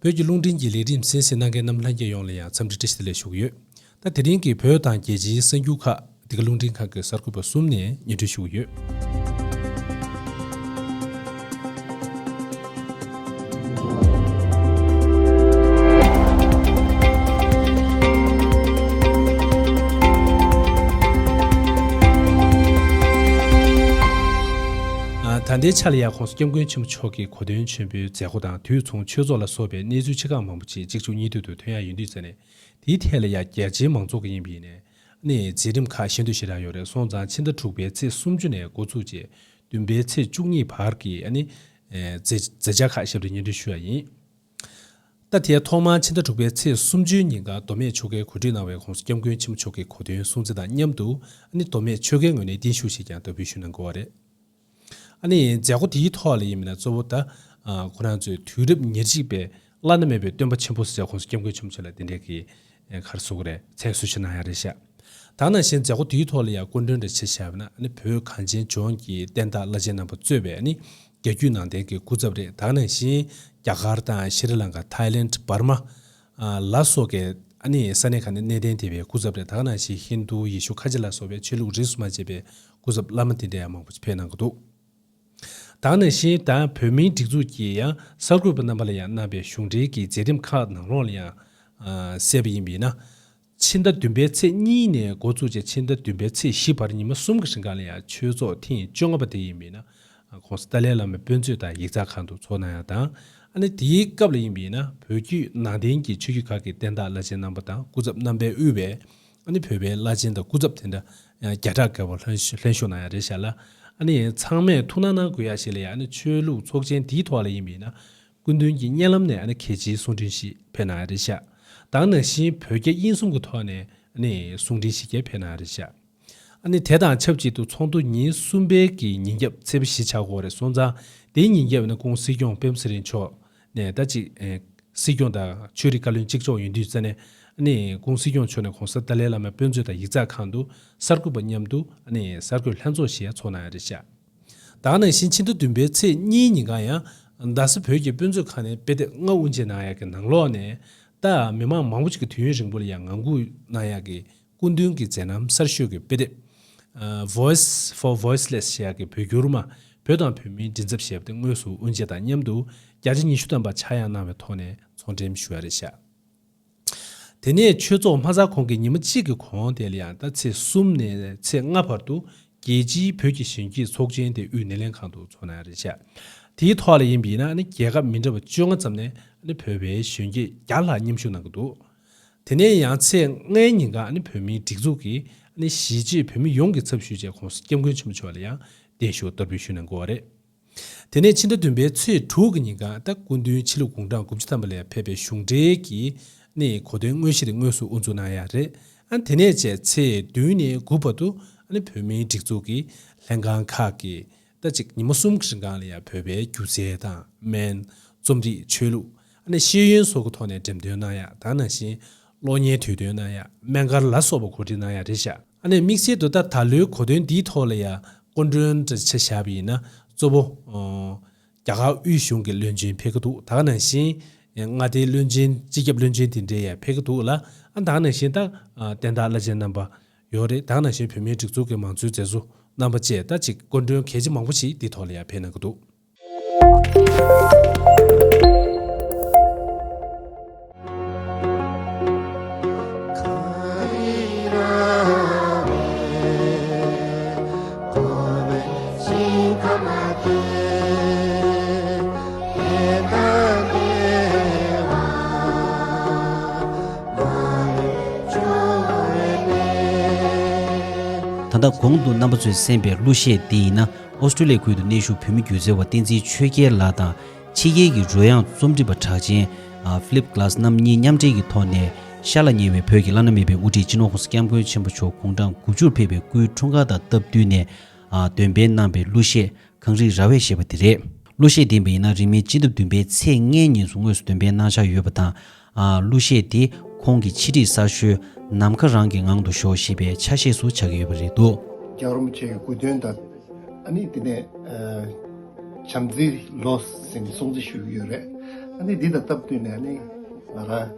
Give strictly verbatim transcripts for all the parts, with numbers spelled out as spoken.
བོད་ཀྱི་རླུང་འཕྲིན་གྱི་ལས་རིམ་གསན་གཟིགས་གནང་མཁན་རྣམས་ལྷན་རྒྱས་ཡོངས་ལ་ཡང་འཚམས་འདྲི་བཀྲ་ཤིས་བདེ་ལེགས་ཞུ་གི་ཡོད། ད་དེ་རིང་གི་བོད་དང་རྒྱལ་སྤྱིའི་གསར་འགྱུར་ཁག་འདི་ག་རླུང་འཕྲིན་ཁང་གི་གསར་འགོད་པ་གསུམ་ནས་སྙན་སྒྲོན་ཞུ་གི་ཡོད། ཨ། ད་ལྟའི་ཆ་ལ་ཡང་༸གོང་ས་༸སྐྱབས་མགོན་ཆེན་པོ་མཆོག་གི་གོ་སྟོན་ཆེན་པོའི་མཛད་སྒོ་དང་དུས་མཚུངས་ཆོས་ཚོགས་ལ་སོགས་པའི་གནས་ཚུལ་ཆེ་ཁག་མང་པོ་ཅིག་གཅིག་མཇུག་གཉིས་མཐུད་དུ་ཐོན་ཡ་ཡོད་དུས་ཙང་ནས། དེའི་ཐད་ལ་ཡང་རྒྱལ་སྤྱིའི་མང་ཚོགས་ཀྱི་ཡིན་པ་ཡིན་ནའི་མཛད་རིམ་ཁག་ཤེས་འདོད་ཞེ་དྲག་ཡོད་རེད། སོང་ཙང་ཕྱི་ཟླ་དྲུག་པའི་ཚེས་སུམ་ཅུ་ནས་འགོ་ཚུགས་རྗེས་བདུན་པའི་ཚེས་བཅུ་གཉིས་བར་གྱི་ཨ་ནི་མཛད་མཛད་འཆར་ཁག་ཞིབ་ཕྲ་སྙན་སྒྲོན་ཞུ་ཡ་ཡིན། ད་དེའི་ཐོག་མར་ཕྱི་ཟླ་དྲུག་པའི་ཚེས་སུམ་ཅུའི་ཉིན་ཀ་མདོ་སྨད་ཆོལ་ཁའི་གོ་སྒྲིག་གནང་བའི་༸གོང་ས་༸སྐྱབས་མགོན་ཆེན་པོ་མཆོག་གི་གོ་སྟོན་སྲུང་བརྩི་དང་མཉམ་དུ་ཨ་ནི་མདོ་སྨད་ཆོལ་ཁའི་ངོས་ནས་བརྟན་བཞུགས་ཤིག་ཀྱང་བསྟར་འབུལ་ཞུས་གནང་དགོས་པ་རེད། ཨ་ནི་མཛད་སྒོ་དེའི་ཐོག་ལ་ཡིན་མིན་ན་གཙོ་བོ་ད་ཨ་ཁོ་རང་ཚོའི་དུས་རབས་ཉེར་གཅིག་པའི་བླ་ན་མེད་པའི་སྟོན་པ་ཆེན་པོ་ཟེར་༸གོང་ས་༸སྐྱབས་མགོན་ཆེན་པོ་མཆོག་ལ་དེ་འདྲའི་གི་ཨ་ག་རེ་ཟེར་དགོས་རེད། མཚན་གསོལ་ཞུ་གནང་ཡ་རེད་ཤག་ད་ག་ནང་བཞིན་མཛད་སྒོ་དེའི་ཐོག་ལ་ཡང་སྐུ་མགྲོན་འདྲ་ཆེ་བཞག་པ་ན་ཨ་ནི་བོད་གངས་ཅན་ལྗོངས་ཀྱི་བསྟན་བདག་བླ་ཆེན་རྣམ་པ་གཙོས་པའི་ཨ་ནི་རྒྱལ་བརྒྱུད་ནང་བསྟན་གྱི་སྐུ་ཚབ་རེད། ད་ག་ནང་བཞིན་རྒྱ་གར་དང་ཤྲི་ལངྐ་ཐའི་ལེནཌ་འབར་མ་ཨ་ལ་སོགས་ཀྱི་ཨ་ནི་ས་གནས་ཁག་ནས་གནས་བརྟན་སྡེ་བའི་སྐུ་ཚབ་རེད། ད་ག་ནང་བཞིན་ཧིན་རྡུ་ཡེ་ཤུ་ཁ་ཆེ་ལ་སོགས་པའི་ཆོས་ལུགས་རིས་སུ་མ་ཆད་པའི་སྐུ་ཚབ་བླ་མ་དེ་འདྲ་ཡང་མང་པོ་ཞིག་ཕེབས་གནང་གི་འདུག་ད་ག་ནང་བཞིན་ད་བོད་མིའི་སྒྲིག་འཛུགས་ཀྱིས་ཡང་གསར་འགོད་པ་རྣམ་པ་ལ་ཡང་གནང་པའི་གཞུང་འབྲེལ་གྱི་མཛད་རིམ་ཁག་ནང་ལོགས་ལ་ཡང་ཨ་གསལ་པ་ཡིན་པས་ན། ཕྱི་ཟླ་བདུན་པའི་ཚེས་གཉིས་ནས་འགོ་བཙུགས་རྗེས་ཕྱི་ཟླ་བདུན་པའི་ཚེས་བཞི་བར་ཉི་མ་གསུམ་གྱི་རིང་ག་ལ་ཡང་ཆོས་ཚོགས་ཐེངས་བཅོ་ལྔ་པ་དེ་ཡིན་པས་ན། ༸གོང་ས་ཏཱ་ལའི་བླ་མའི་དཔེ་མཛོད་དང་ཡིག་ཚགས་ཁང་དུ་ཚོགས་གནང་ཡ་དང་། ཨ་ནི་དེའི་སྐབས་ལ་ཡིན་པས་ན་བོད་བརྒྱུད་ནང་བསྟན་གྱི་ཆོས་བརྒྱུད་ཁག་གི་བསྟན་བདག་བླ་ཆེན་རྣམ་པ་དང་སྐུ་ཚབ་རྣམ་པས་དབུས་པའི་ཨ་ནི་བོད་པའི་བླ་ཆེན་དང་སྐུ་ཚབ་དེ་འདྲ་ཡང་བརྒྱ་ཕྲག་བརྒལ་བ་ལྷན་ལྷན་ཞུགས་གནང་ཡ་རེད་ཤག་ལ། ཨ་ནི་ཚང་མས་ཐུགས་སྣང་གནང་དགོས་ཡ་ཞིག་ལ་ཡང་ཨ་ནི་ཆོས་ལུགས་ཚོགས་ཆེན་དེའི་ཐོག་ལ་ཡིན་པས་ན། སྐུ་མདུན་གྱིས་བརྙན་ལམ་ནས་ཨ་ནི་གལ་ཆེའི་གསུང་འཕྲིན་ཞིག་ཕེབས་གནང་ཡ་རེད་ཤག་ད་ག་ནང་བཞིན་བོད་རྒྱ་དབྱིན་གསུམ་གྱི་ཐོག་ནས་ཨ་ནི་གསུང་འཕྲིན་ཞིག་ཀྱང་ཕེབས་གནང་ཡ་རེད་ཤག་ཨ་ནི་དེ་དང་ཆབས་ཅིག་ཏུ་ཚོགས་འདུ་ཉིན་གསུམ་པའི་གི་ཉིན་རྒྱབ་ཚེས་པ་བཞི་ཆགས་ཀྱི་ཡོད་རེད། སོང་ཙང་དེའི་ཉིན་རྒྱབ་ནི་སྐུ་ངོ་སྲིད་སྐྱོང་སྤེན་པ་ཚེ་རིང་མཆོག་ནས་ད་ཅིག་ཨེ་སྲིད་སྐྱོང་དང་ཆོས་རིག་བཀའ་བློན་གཅིག་ལྕོགས་ཡིན་དུས་ཙ་ནས་ཨ་ནི་སྐུ་ངོ་སྲིད་སྐྱོང་མཆོག་ནས་༸གོང་ས་ཏཱ་ལའི་བླ་མའི་དཔེ་མཛོད་དང་ཡིག་ཚགས་ཁང་དུ་གསར་འགོད་པ་མཉམ་དུ་ཨ་ནི་གསར་འགོད་ལྷན་ཚོགས་ཤིག་ཡང་ཚོགས་གནང་ཡ་རེད་ཤག་ད་ག་ནང་བཞིན་ཕྱི་ཟླ་བདུན་པའི་ཚེས་གཉིས་ཉིན་གང་ཡང་རྡ་ས་བོད་ཀྱི་དཔེ་མཛོད་ཁང་ནས་དཔེ་དེབ་ལྔ་དབུ་འབྱེད་གནང་ཡག་གི་ནང་ལོགས་ནས་ད་མི་མང་མང་པོ་ཅིག་གིས་དུས་ཡུན་རིང་པོ་ལ་ཡང་ངང་སྒུག་གནང་ཡག་གི་སྐུ་མདུན་གྱི་མཛད་རྣམ་གསར་ཤོས་ཀྱི་དཔེ་དེབ་ཨ་Voice for Voiceless ཞེས་ཡག་གི་བོད་འགྱུར་མ་བོད་དང་བོད་མིའི་མགྲིན་ཚབ་ཞེས་པ་དེ་དངོས་སུ་དབུ་འབྱེད་དང་མཉམ་དུ་བརྒྱ་ཆ་ཉི་ཤུ་ཐམ་པ་ཆག་ཡང་གནང་བའི་ཐོག་ནས་ཚོང་འགྲེམས་ཞུ་ཡ་རེད་ཤག་དེ་ནས་ཆོས་ཚོགས་མ་ཚར་གོང་གི་ཉི་མ་གཅིག་གི་གོང་དེ་ལ་ཡང་ད་ཚེས་གསུམ་ནས་ཚེས་ལྔ་བར་དུ་རྒྱལ་སྤྱིའི་བོད་ཀྱི་གཞོན་སྐྱེས་ཚོགས་ཆེན་དེ་དབུས་སྣེ་ལེན་ཁང་དུ་ཚོགས་གནང་ཡ་རེད་ཤག་དེའི་ཐོག་ལ་ཡིན་པ་ཡིན་ན་ཨ་ནི་རྒྱལ་ཁབ་མི་འདྲ་བ་བཅོ་ལྔ་ཙམ་ནས་ཨ་ནི་བོད་པའི་གཞོན་སྐྱེས་བརྒྱ་ལྷག་མཉམ་ཞུགས་གནང་གི་འདུག་དེ་ནས་ཡང་ཚེས་ལྔའི་ཉིན་ཀ་ཨ་ནི་བོད་མིའི་སྒྲིག་འཛུགས་ཀྱི་ཨ་ནི་གཞིས་བྱེས་བོད་མི་ཡོངས་ཀྱི་ཚབ་ཞུས་བྱས་༸གོང་ས་༸སྐྱབས་མགོན་ཆེན་པོ་མཆོག་ལ་ཡང་བརྟན་བཞུགས་བསྟར་འབུལ་ཞུས་གནང་དགོས་པ་རེད། དེ་ནས་ཕྱི་ཟླ་བདུན་པའི་ཚེས་དྲུག་གི་ཉིན་ཀ་ད་སྐུ་མདུན་ཕྱི་ལུགས་དགུང་གྲངས་དགུ་བཅུ་ཐམ་པ་ལ་ཕེབས་པའི་གཞུང་འབྲེལ་གྱི་ཨ་ནི་གོ་སྟོན་དངོས་གཞི་དེ་དངོས་སུ་དབུ་འཛུགས་གནང་ཡ་རེད། ཨ་དེ་ནས་བྱས་ཚེས་བདུན་ནས་དགུ་བར་དུ་ཨ་ནི་བོད་མིའི་སྒྲིག་འཛུགས་ཀྱི་ལྷན་ཁང་ཁག་གི་ད་ཅིག་ཉི་མ་གསུམ་གྱི་རིང་གང་ལ་ཡང་བོད་པའི་སྒྱུ་རྩལ་དང་སྨན། རྩོམ་རིག་ཆོས་ལུགས། ཨ་ནི་ཤེས་ཡོན་སོགས་ཀྱི་ཐོག་ནས་འགྲེམས་སྟོན་གནང་ཡ་དང་ནང་བཞིན་གློག་བརྙན་དུས་སྟོན་གནང་ཡ་སྨན་སྒར་ལ་སོགས་པ་གོ་སྒྲིག་གནང་ཡ་རེད་ཤག་ཨ་ནི་དམིགས་བསལ་དུ་ད་ད་ལོའི་གོ་སྟོན་འདིའི་ཐོག་ལ་ཡང་སྐུ་མགྲོན་འདྲ་ཆ་བཞག་པ་ཡིན་ན་གཙོ་བོ་ཨོ་རྒྱ་གར་དབུས་གཞུང་གི་བློན་ཆེན་ཕེབས་ཀྱི་འདུག་ད་ག་ནང་བཞིན་མངའ་སྡེའི་བློན་ཆེན་སྤྱི་ཁྱབ་བློན་ཆེན་དེ་འདྲས་ཡང་ཕེབས་ཀྱི་འདུག་ལ། ཨ་ད་ག་ནང་བཞིན་ད་ཨ་བསྟན་བདག་བླ་ཆེན་རྣམ་པ་ཡོད་རེད། ད་ག་ནང་བཞིན་བོད་མིའི་སྒྲིག་འཛུགས་ཀྱི་མང་གཙོའི་མཛད་གཙོ་རྣམ་པ་བཅས་ད་ཅིག་སྐུ་མགྲོན་གལ་ཆེ་མང་པོ་ཞིག་འདིའི་ཐོག་ལ་ཡང་ཕེབས་གནང་གི་འདུག་ད་ལྟ་གོང་དུ་རྣམ་པ་ཚོས་གསན་པའི་གླུ་གཞས་འདི་ཡིན་ན། ཨོ་སི་ཀྲི་ལི་ཡའི་ཁུལ་དུ་གནས་བཞུགས་བོད་མི་སྒྱུ་རྩལ་བ་བསྟན་འཛིན་ཆོས་རྒྱལ་ལགས་དང་། ཕྱི་རྒྱལ་གྱི་རོལ་དབྱངས་རྩོམ་སྒྲིག་པ་གྲགས་ཅན་ཨ་ཕི་ལིབ་གྷ་ལ་སི་རྣམ་གཉིས་མཉམ་འབྲེལ་གྱི་ཐོག་ནས་ཤར་ལ་ཉེ་བའི་བོད་ཀྱི་བླ་ན་མེད་པའི་དབུ་ཁྲིད་སྤྱི་ནོར་༸གོང་ས་༸སྐྱབས་མགོན་ཆེན་པོ་མཆོག་དགུང་གྲངས་དགུ་བཅུར་ཕེབས་པའི་སྐུའི་འཁྲུངས་སྐར་དང་སྟབས་བསྟུན་ནས་ཨ་འདོན་སྤེལ་གནང་པའི་གླུ་གཞས་གངས་རིའི་ར་བས་བཞད་པ་དེ་རེད། གླུ་གཞས་འདི་ཡིན་ན་རིང་མིན་སྤྱི་ཟླ་བདུན་པའི་ཚེས་ལྔའི་ཉིན་སུ་དངོས་སུ་འདོན་སྤེལ་གནང་འཆར་ཡོད་པ་དང་། ཨ་གླུ་གཞས་དེ་ཁོང་གི་ཕྱི་རིགས་གསར་ཤོས་ནམ་མཁའ་རང་གི་ངང་དུ་ཞོག་ཞེས་པའི་ཆ་ཤས་སུ་ཆགས་ཀྱི་ཡོད་པ་རེད་འདུག་རྒྱལ་བ་རིན་པོ་ཆེའི་སྐུ་དོན་དང་། ཨ་ནི་དེ་ནས་ཨ་བྱམས་བརྩེའི་ལོ་ཟེར་ནས་སྲུང་བརྩི་ཞུ་གི་ཡོད་རེད། ཨ་ནི་འདི་དང་སྟབས་བསྟུན་ནས་ཨ་ནི་ང་རང་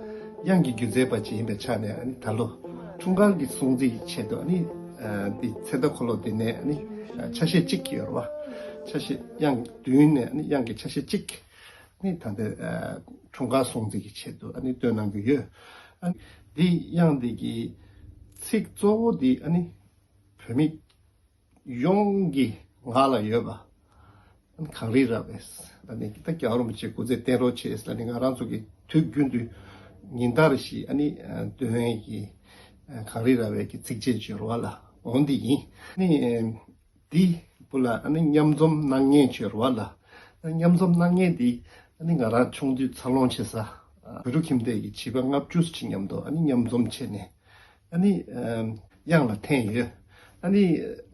དབྱངས་ཀྱི་སྒྱུ་རྩལ་པ་ཅིག་ཡིན་པའི་ཆ་ནས། ཨ་ནི་ད་ལོ་འཁྲུངས་སྐར་གྱི་སྲུང་བརྩི་ཡི་ཆེད་དུ། ཨ་ནི་ཨ་འདི་ཚེ་མདའ་འཁོར་ལོ་འདི་ནས་ཨ་ནི་ཆ་ཤས་གཅིག་ཡོད་རེད་བ། ཆ་ཤས་དབྱངས་བདུན་ནས་ཨ་ནི་དབྱངས་ཀྱི་ཆ་ཤས་གཅིག་ནི་ད་ལྟ་ཨ་འཁྲུངས་སྐར་སྲུང་བརྩི་གི་ཆེད་དུ་ཨ་ནི་བཏོན་གནང་གི་ཡོད། ཨ་ནི་འདི་དབྱངས་འདི་གི་ཚིག་གཙོ་བོ་འདི་ཨ་ནི་བོད་མི་ཡོངས་ཀྱི་ངག་ལ་ཡོད་པ། ཨ་ནི་གངས་རི་ར་བས། ཨ་ནི་ད་རྒྱལ་བ་རིན་པོ་ཆེ་སྐུ་ཚེ་བརྟན་རོགས་བྱེད་ཟེར་ནས་ང་རང་ཚོ་གི་དུས་རྒྱུན་དུ་ཉིན་ལྟར་བཞིན་ཨ་ནི་འདོན་ཡས་ཀྱི་གངས་རི་ར་བས་ཀྱི་ཚིགས་བཅད་ཅིག་ཡོད་རེད་བ་ལ། འོ་འདི་ཡིན། ཨ་ནི་འདི་བུ་ལ་ཨ་ནི་མཉམ་འཛོམས་གནང་མཁན་ཅིག་ཡོད་རེད་བ་ལ། མཉམ་འཛོམས་གནང་མཁན་འདི་ཨ་ནི་ང་རང་ཆུང་དུས་འཚར་ལོངས་བྱེད་ས་བོད་ཕྲུག་ཁྱིམ་སྡེ་གི་བྱིས་པ་ལྔ་བཅུ་ཅིག་མཉམ་དུ་ཨ་ནི་མཉམ་འཛོམས་བྱས་ནས་ཨ་ནི་ཨམ་དབྱངས་ལ་འཐེན་ཡོད། ཨ་ནི་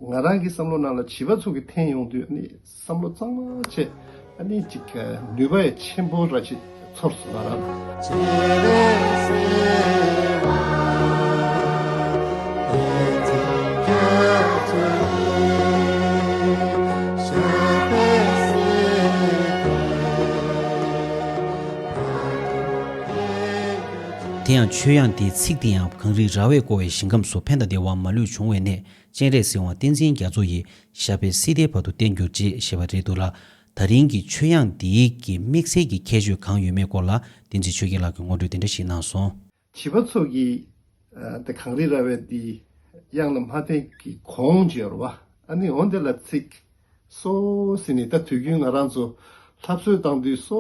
ང་རང་གི་བསམ་བློ་ནང་ལ་བྱིས་པ་ཚོ་གི་འཐེན་ཡོང་དུས་ཨ་ནི་བསམ་བློ་གཙང་མ་བྱས། ཨ་ནི་ཅིག་ནུས་པ་ཡང་ཆེན་པོ་ར་ཅིག་ཚོར་སོང་ང་རང་ལ། དེ་ཡང་ཆོས་དབྱངས་དེའི་ཚིག་དེ་ཡང་གངས་རི་ར་བས་བསྐོར་བའི་ཞིང་ཁམས་སུ། ཕན་དང་བདེ་བ་མ་ལུས་འབྱུང་བའི་གནས། སྤྱན་རས་གཟིགས་དབང་བསྟན་འཛིན་རྒྱ་མཚོ་ཡི། ཞབས་པད་སྲིད་མཐའི་བར་དུ་བརྟན་གྱུར་ཅིག་ཞེས་པ་རེད་འདུག་ལ། ད་རིང་གི་ཆོས་དབྱངས་འདིའི་གི་དམིགས་བསལ་གྱི་ཁྱད་ཆོས་གང་ཡོད་མེད་སྐོར་ལ་བསྟན་འཛིན་ཆོས་རྒྱལ་ལགས་ཀྱིས་ངོ་སྤྲོད་དེ་འདྲ་ཞིག་གནང་སོང་། བྱིས་པ་ཚོ་གིས་ཨ་དེ་གངས་རི་ར་བས་འདི་དབྱངས་ལ་མ་འཐེན་གྱི་གོང་ཅིག་ཡོད་རེད་བ། ཨ་ནི་འོ་འདི་ལ་ཚིག་སོ་ཟེར་ནས། ད་དུས་རྒྱུན་ང་རང་ཚོ་ལྷ་གསོལ་བཏང་དུས་སོ་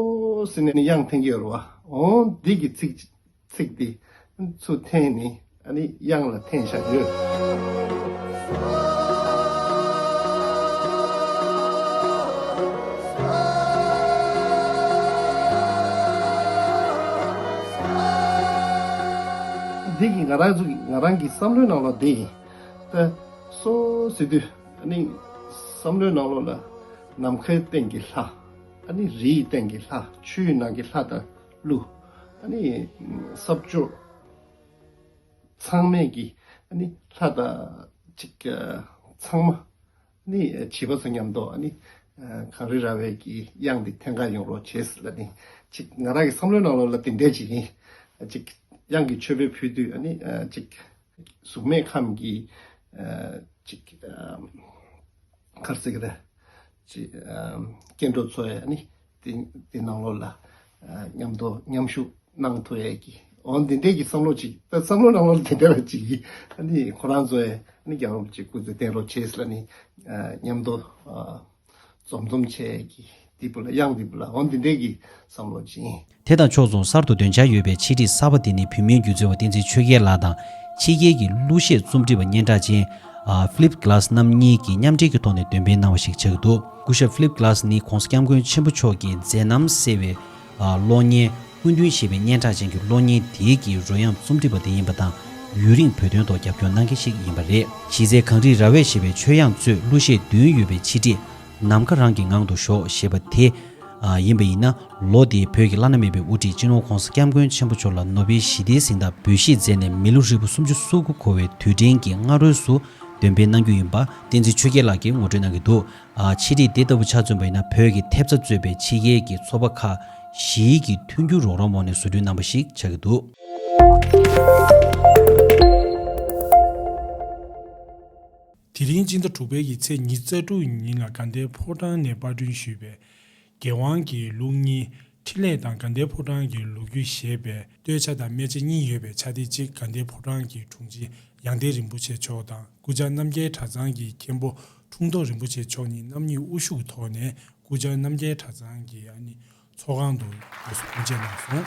ཟེར་ནས་དབྱངས་འཐེན་གྱི་ཡོད་རེད་བ། འོ་འདི་གི་ཚིག་ཚིག་འདི་ཚུར་འཐེན་ནས་ཨ་ནི་དབྱངས་ལ་འཐེན་བཞག་ཡོད། འདི་གི་ང་རང་ཚོ་ང་རང་གི་བསམ་བློའི་ནང་ལ་འདི་ཡིན། ད་སོ་ཟེར་དུས་ཨ་ནི་བསམ་བློའི་ནང་ལོགས་ལ་ནམ་མཁའི་སྟེང་གི་ལྷ། ཨ་ནི་རིའི་སྟེང་གི་ལྷ། ཆུའི་ནང་གི་ལྷ་དང་ཀླུ། ཨ་ནི་ས་ཕྱོགས་ཚང་མས་ཀྱི་ཨ་ནི་ལྷ་དང་ཅིག་ཚང་མ་ཨ་ནི་བྱིས་པ་ཚོ་མཉམ་དུ་ཨ་ནི་གངས་རི་ར་བས་ཀྱི་དབྱངས་འདི་འཐེན་ག་ཡོང་རོགས་བྱེད་ཟེར་ལ་ནི། ཅིག་ང་རང་གི་བསམ་བློའི་ནང་ལོགས་ལ་དེ་འདྲས་ཅིག་ཡིན། ཅིག་དབྱངས་ཀྱི་མཆོད་པ་ཕུལ་དུས་ཨ་ནི་ཅིག་གཟུགས་མེད་ཁམས་ཀྱི་ཅིག་ག་རེ་ཟེར་གི་རེད། ཅིག་སྐྱེ་འགྲོ་ཚོ་ཡ་ནི་དེ་དེ་ནང་ལོགས་ལ་མཉམ་དུ་མཉམ་ཞུགས་གནང་ཐུབ་ཡས་ཀྱི། འོ་འདི་འདྲས་ཀྱི་བསམ་བློ་ཅིག་ད་བསམ་བློ་ནང་ལོགས་ལ་དེ་འདྲས་ལ་ཅིག་ཨ་ནི་ཁོ་རང་ཚོ་ཡ་ནི་རྒྱལ་བ་རིན་པོ་ཆེ་སྐུ་ཚེ་བརྟན་རོགས་བྱེད་ཟེར་ལ་ནི་མཉམ་དུ་འཛོམས་འཛོམས་བྱས་ཀྱི་འདི་བུ་ལ་དབྱངས་འདི་བུ་ལ་འོ་འདི་འདྲས་ཀྱི་བསམ་བློ་ཅིག་ཡིན། དེ་དང་ཕྱོགས་མཚུངས་གསར་དུ་འདོན་འཆར་ཡོད་པའི་ཆེད་ཁྲིད་གསར་པ་འདི་ནི་བོད་མིའི་སྒྱུ་རྩལ་བ་བསྟན་འཛིན་ཆོས་རྒྱལ་ལགས་དང་ཕྱི་རྒྱལ་གྱི་གླུ་གཞས་རྩོམ་སྒྲིག་པ་སྙན་གྲགས་ཅན་ཨ་ཕི་ལིབ་གྷ་ལ་སི་རྣམ་གཉིས་ཀྱིས་མཉམ་འབྲེལ་གྱི་ཐོག་ནས་འདོན་སྤེལ་གནང་བ་ཞིག་ཆགས་ཀྱི་འདུག་སྐུ་ཞབས་ཕི་ལིབ་གྷ་ལ་སི་ནི་༸གོང་ས་༸སྐྱབས་མགོན་ཆེན་པོ་མཆོག་གི་མཛད་རྣམ་གསལ་བའི་ཨ་གློག་བརྙན་སྐུ་མདུན་ཞེས་པའི་སྙན་གྲགས་ཅན་གྱི་གློག་བརྙན་དེའི་གི་རོལ་དབྱངས་རྩོམ་སྒྲིག་པ་དེ་ཡིན་པ་དང་། ཡུན་རིང་བོད་དོན་ཐོག་རྒྱབ་སྐྱོར་གནང་མཁན་ཞིག་ཡིན་པ་རེད། གཞི་རྩའི་གངས་རི་ར་བས་ཞེས་པའི་ཆོས་དབྱངས་གཙོས་གླུ་གཞས་བདུན་ཡོད་པའི་ཆེད་ཁྲིད། ནམ་མཁའ་རང་གི་ངང་དུ་ཞོག་ཞེས་པ་དེ་ཨ་ཡིན་པ་ཡིན་ན། ལོ་འདིའི་བོད་ཀྱི་བླ་ན་མེད་པའི་དབུ་ཁྲིད་སྤྱི་ནོར་༸གོང་ས་༸སྐྱབས་མགོན་ཆེན་པོ་མཆོག་ལ་ནོ་བེལ་ཞི་བདེའི་གཟེངས་རྟགས་འབུལ་བཞེས་མཛད་ནས་མི་ལོ་ཧྲིལ་པོ་སུམ་ཅུ་སོ་དགུ་འཁོར་བའི་དུས་དྲན་གྱི་སྔ་རོལ་དུ་འདོན་སྤེལ་གནང་རྒྱུ་ཡིན་པ་བསྟན་འཛིན་ཆོས་རྒྱལ་ལགས་ཀྱིས་ངོ་སྤྲོད་གནང་གི་འདུག་ཨ་ཆེད་སྒྲིག་དེ་ལྟ་བུ་ཆ་མཚོན་པ་ཡིན་ན། བོད་ཀྱི་ཐེབས་རྩ་གཙོས་པའི་ཕྱི་རྒྱལ་གྱི་ཚོགས་པ་ཁག་བཞིའི་གི་མཐུན་འགྱུར་རོགས་རམ་འོག་ནས་བཟོ་སྐྲུན་གནང་པ་ཞིག་ཆགས་ཀྱི་འདུག་དེ་རིང་སྤྱི་ཟླ་དྲུག་པའི་གི་ཚེས་ཉི་ཤུ་རྩ་དྲུག་ཉིན་ལ་དགའ་ལྡན་ཕོ་བྲང་ནས་པར་སྐྲུན་ཞུས་པའི་རྒྱལ་དབང་གི་ལུགས་གཉིས་འཕྲིན་ལས་དང་དགའ་ལྡན་ཕོ་བྲང་གི་ལོ་རྒྱུས་ཞེས་པའི་སྟོད་ཆ་དང་སྨད་ཆ་གཉིས་ཡོད་པའི་ཆ་དེ་གཅིག་དགའ་ལྡན་ཕོ་བྲང་གི་དྲུང་ཆེ་ཡང་སྟེང་རིན་པོ་ཆེ་མཆོག་དང་། སྐུ་བཅར་རྣམ་རྒྱལ་གྲྭ་ཚང་གི་མཁན་པོ་ཁྲུང་ཐོག་རིན་པོ་ཆེ་མཆོག་གཉིས་རྣམ་གཉིས་དབུ་བཞུགས་ཐོག་ནས་སྐུ་བཅར་རྣམ་རྒྱལ་གྲྭ་ཚང་གི་ཨ་ནི་ཚོགས་ཁང་དུ་དངོས་སུ་དབུ་འབྱེད་གནང་སོང་།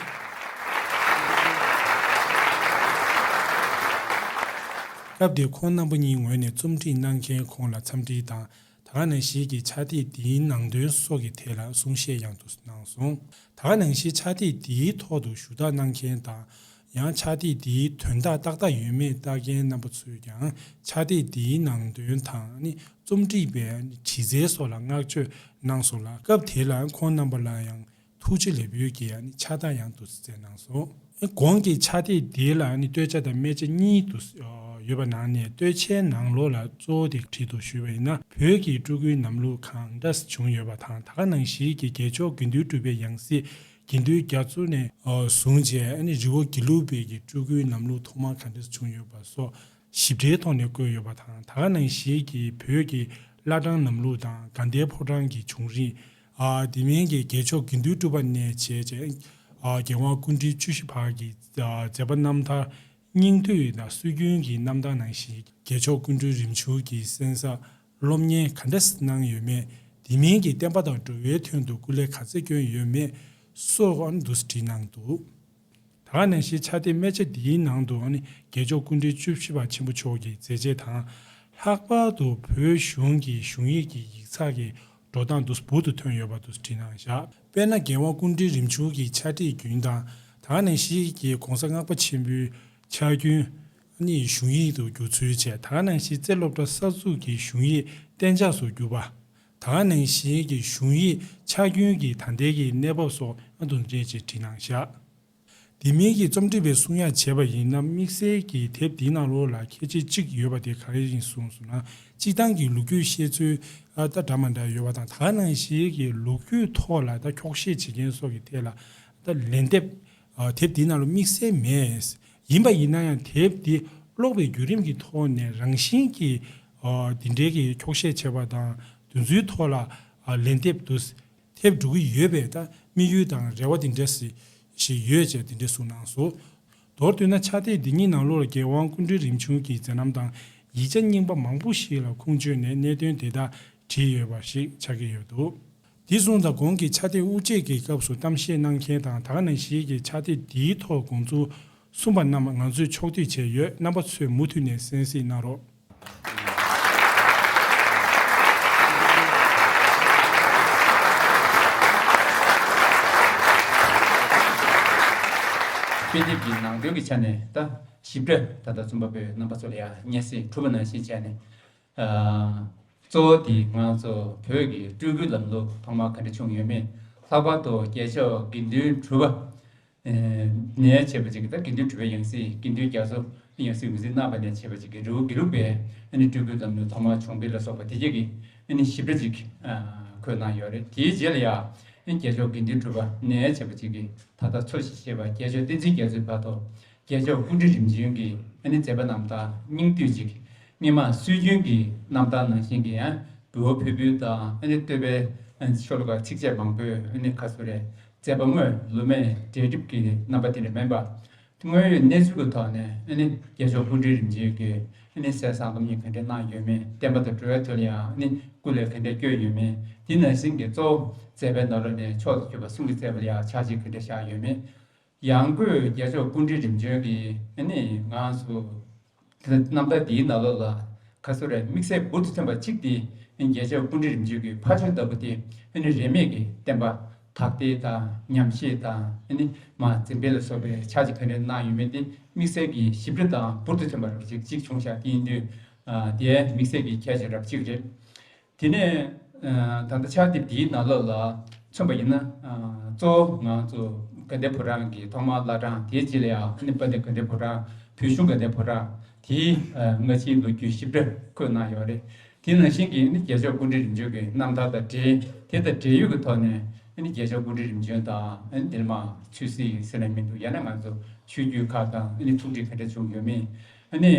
སྐབས་དེར་ཁོང་རྣམ་པ་གཉིས་ངོས་ནས་རྩོམ་སྒྲིག་གནང་མཁན་ཁོང་ལ་འཚམས་འདྲི་དང་། ད་ག་ནང་བཞིན་གྱི་ཕྱག་དེབ་འདིའི་ནང་དོན་སོགས་ཀྱི་ཐད་ལ་གསུང་བཤད་ཡང་དུ་གནང་སོང་། ད་ག་ནང་བཞིན་ཕྱག་དེབ་འདིའི་ཐོག་ཏུ་ཞུ་དག་གནང་མཁན་དང་། ཡང་ཕྱག་དེབ་འདིའི་དོན་དག་ཏག་ཏག་ཡོད་མེད་ལྟ་མཁན་རྣམ་པ་ཚོས་ཀྱང་ཕྱག་དེབ་འདིའི་ནང་དོན་དང་ནི་རྩོམ་སྒྲིག་པའི་བྲིས་རྩལ་སོགས་ལ་བསྔགས་བརྗོད་གནང་སོང་ལ། སྐབས་དེ་ལ་ཁོང་རྣམ་པ་ལ་ཡང་ཐུགས་རྗེ་ལེགས་འབུལ་གྱི་ཕྱག་རྟགས་ཡང་དུ་སྩལ་གནང་སོང་། གོང་གི་ཕྱག་དེབ་འདི་ལ་ནི་སྟོད་ཆ་དང་སྨད་ཆ་གཉིས་དུ་ཡོད་པ་ནང་ནས་སྟོད་ཆའི་ནང་ལོགས་ལ་གཙོ་བོ་དེ་བྲིས་འདུག་ཞུས་པ་ཡིན་ན། བོད་ཀྱི་སྤྲུལ་སྐུའི་ལམ་ལུགས་གང་འདྲ་བྱུང་ཡོད་པ་དང་། ད་ག་ནང་བཞིན་གྱི་རྒྱལ་མཆོག་དགེ་འདུན་གྲུབ་པའི་ཡང་སྲིད་ དགེ་འདུན་རྒྱ་མཚོ་ནས་བཟུང་བྱས་ཨ་ནི་རི་བོ་དགེ་ལུགས་པའི་གི་སྤྲུལ་སྐུའི་ལམ་ལུགས་ཐོག་མར་ག་འདྲས་བྱུང་ཡོད་པ་སོགས་ཞིབ་ཕྲའི་ཐོག་ནས་བཀོད་ཡོད་པ་དང་། ད་ག་ནང་བཞིན་གྱི་བོད་ཀྱི་བླ་བྲང་ལམ་ལུགས་དང་དགའ་ལྡན་ཕོ་བྲང་གི་བྱུང་རིམ། དེ་མིན་གྱི་རྒྱལ་མཆོག་དགེ་འདུན་གྲུབ་པ་ནས་བྱས་རྗེས་རྒྱལ་དབང་སྐུ་ཕྲེང་བཅུ་བཞི་བར་གྱི་མཛད་པ་རྣམ་ཐར། སྙིང་བསྡུས་དང་སྲོལ་རྒྱུན་གྱི་རྣམ་ཐར་ནང་བཞིན་རྒྱལ་མཆོག་སྐུ་ཕྲེང་རིམ་བྱོན་གྱི་གསན་བསམ་སློབ་གཉེར་ག་འདྲ་གནང་ཡོད་མེད། དེ་མིན་གྱི་བསྟན་པ་དང་འགྲོ་བའི་དོན་དུ་སྐུ་ལས་ག་ཚད་བསྐྱོན་ཡོད་མེད་སོགས་ཨ་ནི་འདུག་སེ་བྲིས་གནང་འདུག་ད་ག་ནང་བཞིན་ཕྱག་དེབ་སྨད་ཆ་འདིའི་ནང་དུ་ཨ་ནི་རྒྱལ་མཆོག་སྐུ་ཕྲེང་བཅུ་བཞི་པ་ཆེན་པོ་མཆོག་གི་མཛད་རྗེས་དང་། ལྷག་པར་དུ་བོད་གཞུང་གི་གཞུང་ཡིག་གི་ཡིག་ཚགས་ཀྱི་འགྲོ་སྟངས་འདུག་སེ་འབུར་དུ་ཐོན་ཡོད་པ་འདུག་སེ་བྲིས་གནང་བཞག་དཔེར་ན་རྒྱལ་དབང་སྐུ་ཕྲེང་རིམ་བྱོན་གྱི་ཕྱག་བྲིས་རྒྱུན་དང་། ད་ག་ནང་བཞིན་གྱི་༸གོང་ས་ལྔ་པ་ཆེན་པོའི་ཕྱག་རྒྱུན་ནི་གཞུང་ཡིག་ཏུ་བསྒྱུར་ཚུལ་བཅས། ད་ག་ནང་བཞིན་རྩེ་སློབ་གྲྭ་གསར་འཛུགས་ཀྱི་གཞུང་ཡིག་གཏན་འཇགས་སུ་གྱུར་པ། ད་ག་ནང་བཞིན་གྱི་གཞུང་ཡིག་ཆག་སྐྱོན་གྱི་ད་ལྟའི་གི་གནས་བབ་སོགས་ཨ་དུ་འདྲེས་ཀྱིས་བྲིས་གནང་བཞག་དེ་མིན་གྱི་རྩོམ་སྒྲིག་པས་གསུང་ཡག་བྱས་པ་ཡིན་ན། དམིགས་བསལ་གྱི་དེབ་འདིའི་ནང་ལོགས་ལ་ཁྱད་ཆོས་གཅིག་ཡོད་པ་དེ་ག་རེ་ཡིན་གསུངས་སོང་ན། སྤྱིར་བཏང་གི་ལོ་རྒྱུས་བཤད་ཚུལ་ཨ་ད་འདྲ་མི་འདྲ་ཡོད་པ་དང་། ད་ག་ནང་བཞིན་གྱི་ལོ་རྒྱུས་ཐོག་ལ་ད་འཁྱོག་བཤད་བྱེད་མཁན་སོགས་ཀྱི་ཐད་ལ་ད་ལན་འདེབས་ཨ་དེབ་འདིའི་ནང་ལ་དམིགས་བསལ་མེད། ཡིན་པ་ཡིན་ན་ཡང་དེབ་འདི་ཀློག་པའི་བརྒྱུད་རིམ་གྱི་ཐོག་ནས་རང་བཞིན་གྱིས་ཨ་འདི་འདྲའི་གི་འཁྱོག་བཤད་བྱས་པ་དང་དེ་ཚོའི་ཐོག་ལ་ཨ་ལན་འདེབས་འདུག་ཐེབས་འགྲོ་གི་ཡོད་པའི་ད་དམིགས་ཡུལ་དང་རེ་བ་དེ་འདྲ་ཞིག་ཡོད་ཅེས་དེ་འདྲ་གསུངས་གནང་སོང་། མདོར་བསྡུས་ན་ཕྱག་དེབ་འདི་ཉིད་ནང་ལོགས་ལ་རྒྱལ་དབང་སྐུ་ཕྲེང་རིམ་བྱོན་གྱི་མཛད་རྣམ་དང་ཡིག་ཆ་རྙིང་པ་མང་པོ་ཞིག་ལ་ཁུངས་བཅོལ་ནས་གནད་དོན་དེ་དག་བྲིས་ཡོད་པ་ཞིག་ཆགས་ཀྱི་ཡོད་འདུག་དེ་སོང་ཙང་གོང་གི་ཕྱག་དེབ་དབུ་འབྱེད་ཀྱི་སྐབས་སུ་གཏམ་བཤད་གནང་མཁན་དང་། ད་ག་ནང་བཞིན་གྱི་ཕྱག་དེབ་འདིའི་ཐོག་དགོངས་ཚུལ་གསུངས་པ་རྣམས་ང་ཚོས་ཕྱོགས་བསྡུས་བྱས་ཡོད། རྣམ་པ་ཚོས་མུ་མཐུད་ནས་གསན་གཟིགས་གནང་རོགས། དཔེ་དེབ་ཀྱི་ནང་དོན་གྱི་ཆ་ནས་ད་ཞིབ་ཕྲ་ད་ལྟ་རྩོམ་པ་པོས་རྣམ་པ་ཚོ་ལ་ཡང་སྙན་སེང་གྲུབ་པ་ནང་བཞིན་བྱས་ནས། ཨ་གཙོ་བོ་དེ་ང་ཚོ་བོད་ཀྱི་སྤྲུལ་སྐུའི་ལམ་ལུགས་ཐོག་མར་ག་འདྲ་བྱུང་ཡོད་མེད། ལྷག་པར་དུ་རྒྱལ་མཆོག་དགེ་འདུན་གྲུབ་པ་ནས་བྱས་པ་ཅིག་ད་དགེ་འདུན་གྲུབ་པའི་ཡང་སྲིད་དགེ་འདུན་རྒྱ་མཚོ་ཡང་སྲིད་འོད་ཟེར་གནང་བ་ནས་བྱས་པ་ཅིག་གི་རི་བོ་དགེ་ལུགས་པའི་ཨ་ནི་སྤྲུལ་སྐུའི་ལམ་ལུགས་ཐོག་མར་བྱུང་འཕེལ་ལ་སོགས་པ་དེ་རྗེས་ཀྱི་ཨ་ནི་ཞིབ་ཕྲ་ཅིག་ཨ་འཁོད་གནང་ཡོད་རེད། དེའི་རྗེས་ལ་ཡང་ཨ་ནི་རྒྱལ་མཆོག་དགེ་འདུན་གྲུབ་པ་ནས་བྱས་པ་ཅིག་གི་ད་ལྟ་འཚོ་ཞིང་གཞེས་པ་རྒྱལ་མཆོག་བསྟན་འཛིན་རྒྱ་མཚོའི་བར་དུ། རྒྱལ་མཆོག་སྐུ་ཕྲེང་རིམ་བྱོན་གྱི་ཨ་ནི་མཛད་པ་རྣམ་ཐར་སྙིང་བསྡུས་ཅིག་སྔོན་མ་སྲོལ་རྒྱུན་གྱི་རྣམ་ཐར་ནང་བཞིན་གྱི་ཡང་འབུལ་བ་ཕུལ་འབུལ་དང་ཨ་ནི་བསྟོད་པའི་ཨ་ནི་ཤོ་ལོ་ཀ་ཚིགས་བཅད་མང་པོས་ཨ་ནི་ཁ་གསོ་རེད། མཛད་པ་དངོས་ལོ་མའི་གྲལ་སྒྲིག་གི་རྣམ་པ་དེ་འདྲ་མིན་པ། དངོས་ཡོད་གནས་ཚུལ་གྱི་ཐོག་ནས་ཨ་ནི་རྒྱལ་མཆོག་སྐུ་ཕྲེང་རིམ་བྱོན་གྱིས་ཨ་ནི་གསན་བསམ་སློབ་གཉེར་ག་འདྲ་གནང་ཡོད་མེད། བསྟན་པ་དང་འགྲོ་བའི་དོན་ལ་ཡང་ཨ་ནི་སྐུ་ལས་ག་འདྲ་བསྐྱོན་ཡོད་མེད། དེ་ནང་བཞིན་གྱི་གཙོ་བོ་མཛད་པའི་ནང་ལོགས་ནས་མཆོག་ཏུ་གྱུར་པ་གསུང་གི་མཛད་པ་ལ་ཡང་ཕྱག་རྗེས་ག་འདྲ་བཞག་ཡོད་མེད། ཡང་སྒོས་རྒྱལ་མཆོག་སྐུ་ཕྲེང་རིམ་བྱོན་གྱི་ཨ་ནི་ང་ཚོ་རྣམ་ཐར་འདིའི་ནང་ལོགས་ལ་ག་ཚོད་རེད། དམིགས་བསལ་འབུར་དུ་ཐོན་པ་གཅིག་དེ་རྒྱལ་མཆོག་སྐུ་ཕྲེང་རིམ་བྱོན་གྱི་ཕ་ཆོས་ལྟ་བུ་སྟེ་ཨ་ནི་རིས་མེད་ཀྱི་བསྟན་པ་དར་སྤེལ་དང་ཉམས་བཞེས་དང་ཨ་ནི་མ་འཛིན་སྤེལ་ལ་སོགས་པའི་ཕྱག་རྗེས་ག་འདྲ་གནང་ཡོད་མེད་དེ་དམིགས་བསལ་གྱི་ཞིབ་ཕྲ་དང་འབུར་དུ་ཐོན་པ་རབ་གཅིག་གཅིག་བྱུང་ཤག་དེ་ཡིན་དུས་དེ་དམིགས་བསལ་གྱི་ཁྱད་ཆོས་རབ་གཅིག་རེད། དེ་ནས་ད་ལྟ་ཕྱག་དེབ་འདིའི་ནང་ལོགས་ལ་མཚོན་པ་ཡིན་ན། གཙོ་བོ་ང་ཚོ་དགའ་ལྡན་ཕོ་བྲང་གི་ཐོག་མར་བླ་བྲང་། དེའི་རྗེས་ལ་ཡང་ཨ་ནི་དཔལ་ལྡན་དགའ་ལྡན་ཕོ་བྲང་། བོད་གཞུང་དགའ་ལྡན་ཕོ་བྲང་། དེའི་སྔ་ཕྱིའི་ལོ་རྒྱུས་ཞིབ་ཕྲ་བཀོད་གནང་ཡོད་རེད། དེ་ནང་བཞིན་གྱི་ཨ་ནི་རྒྱལ་མཆོག་སྐུ་ཕྲེང་རིམ་བྱོན་གྱི་རྣམ་ཐར་དང་འབྲེལ། དེ་དང་འབྲེལ་ཡོད་ཀྱི་ཐོག་ནས་ཨ་ནི་རྒྱལ་མཆོག་སྐུ་ཕྲེང་རིམ་བྱོན་དང་ཨ་ནི་འདིར་མ་ཆོས་སྲིད་ཟེར་ན་མི་འདུག་ཡང་ན་ང་ཚོ་ཆོས་བརྒྱུད་ཁག་དང་ཨ་ནི་ཐུག་འཕྲད་ག་འདྲ་བྱུང་ཡོད་མེད། ཨ་ནི་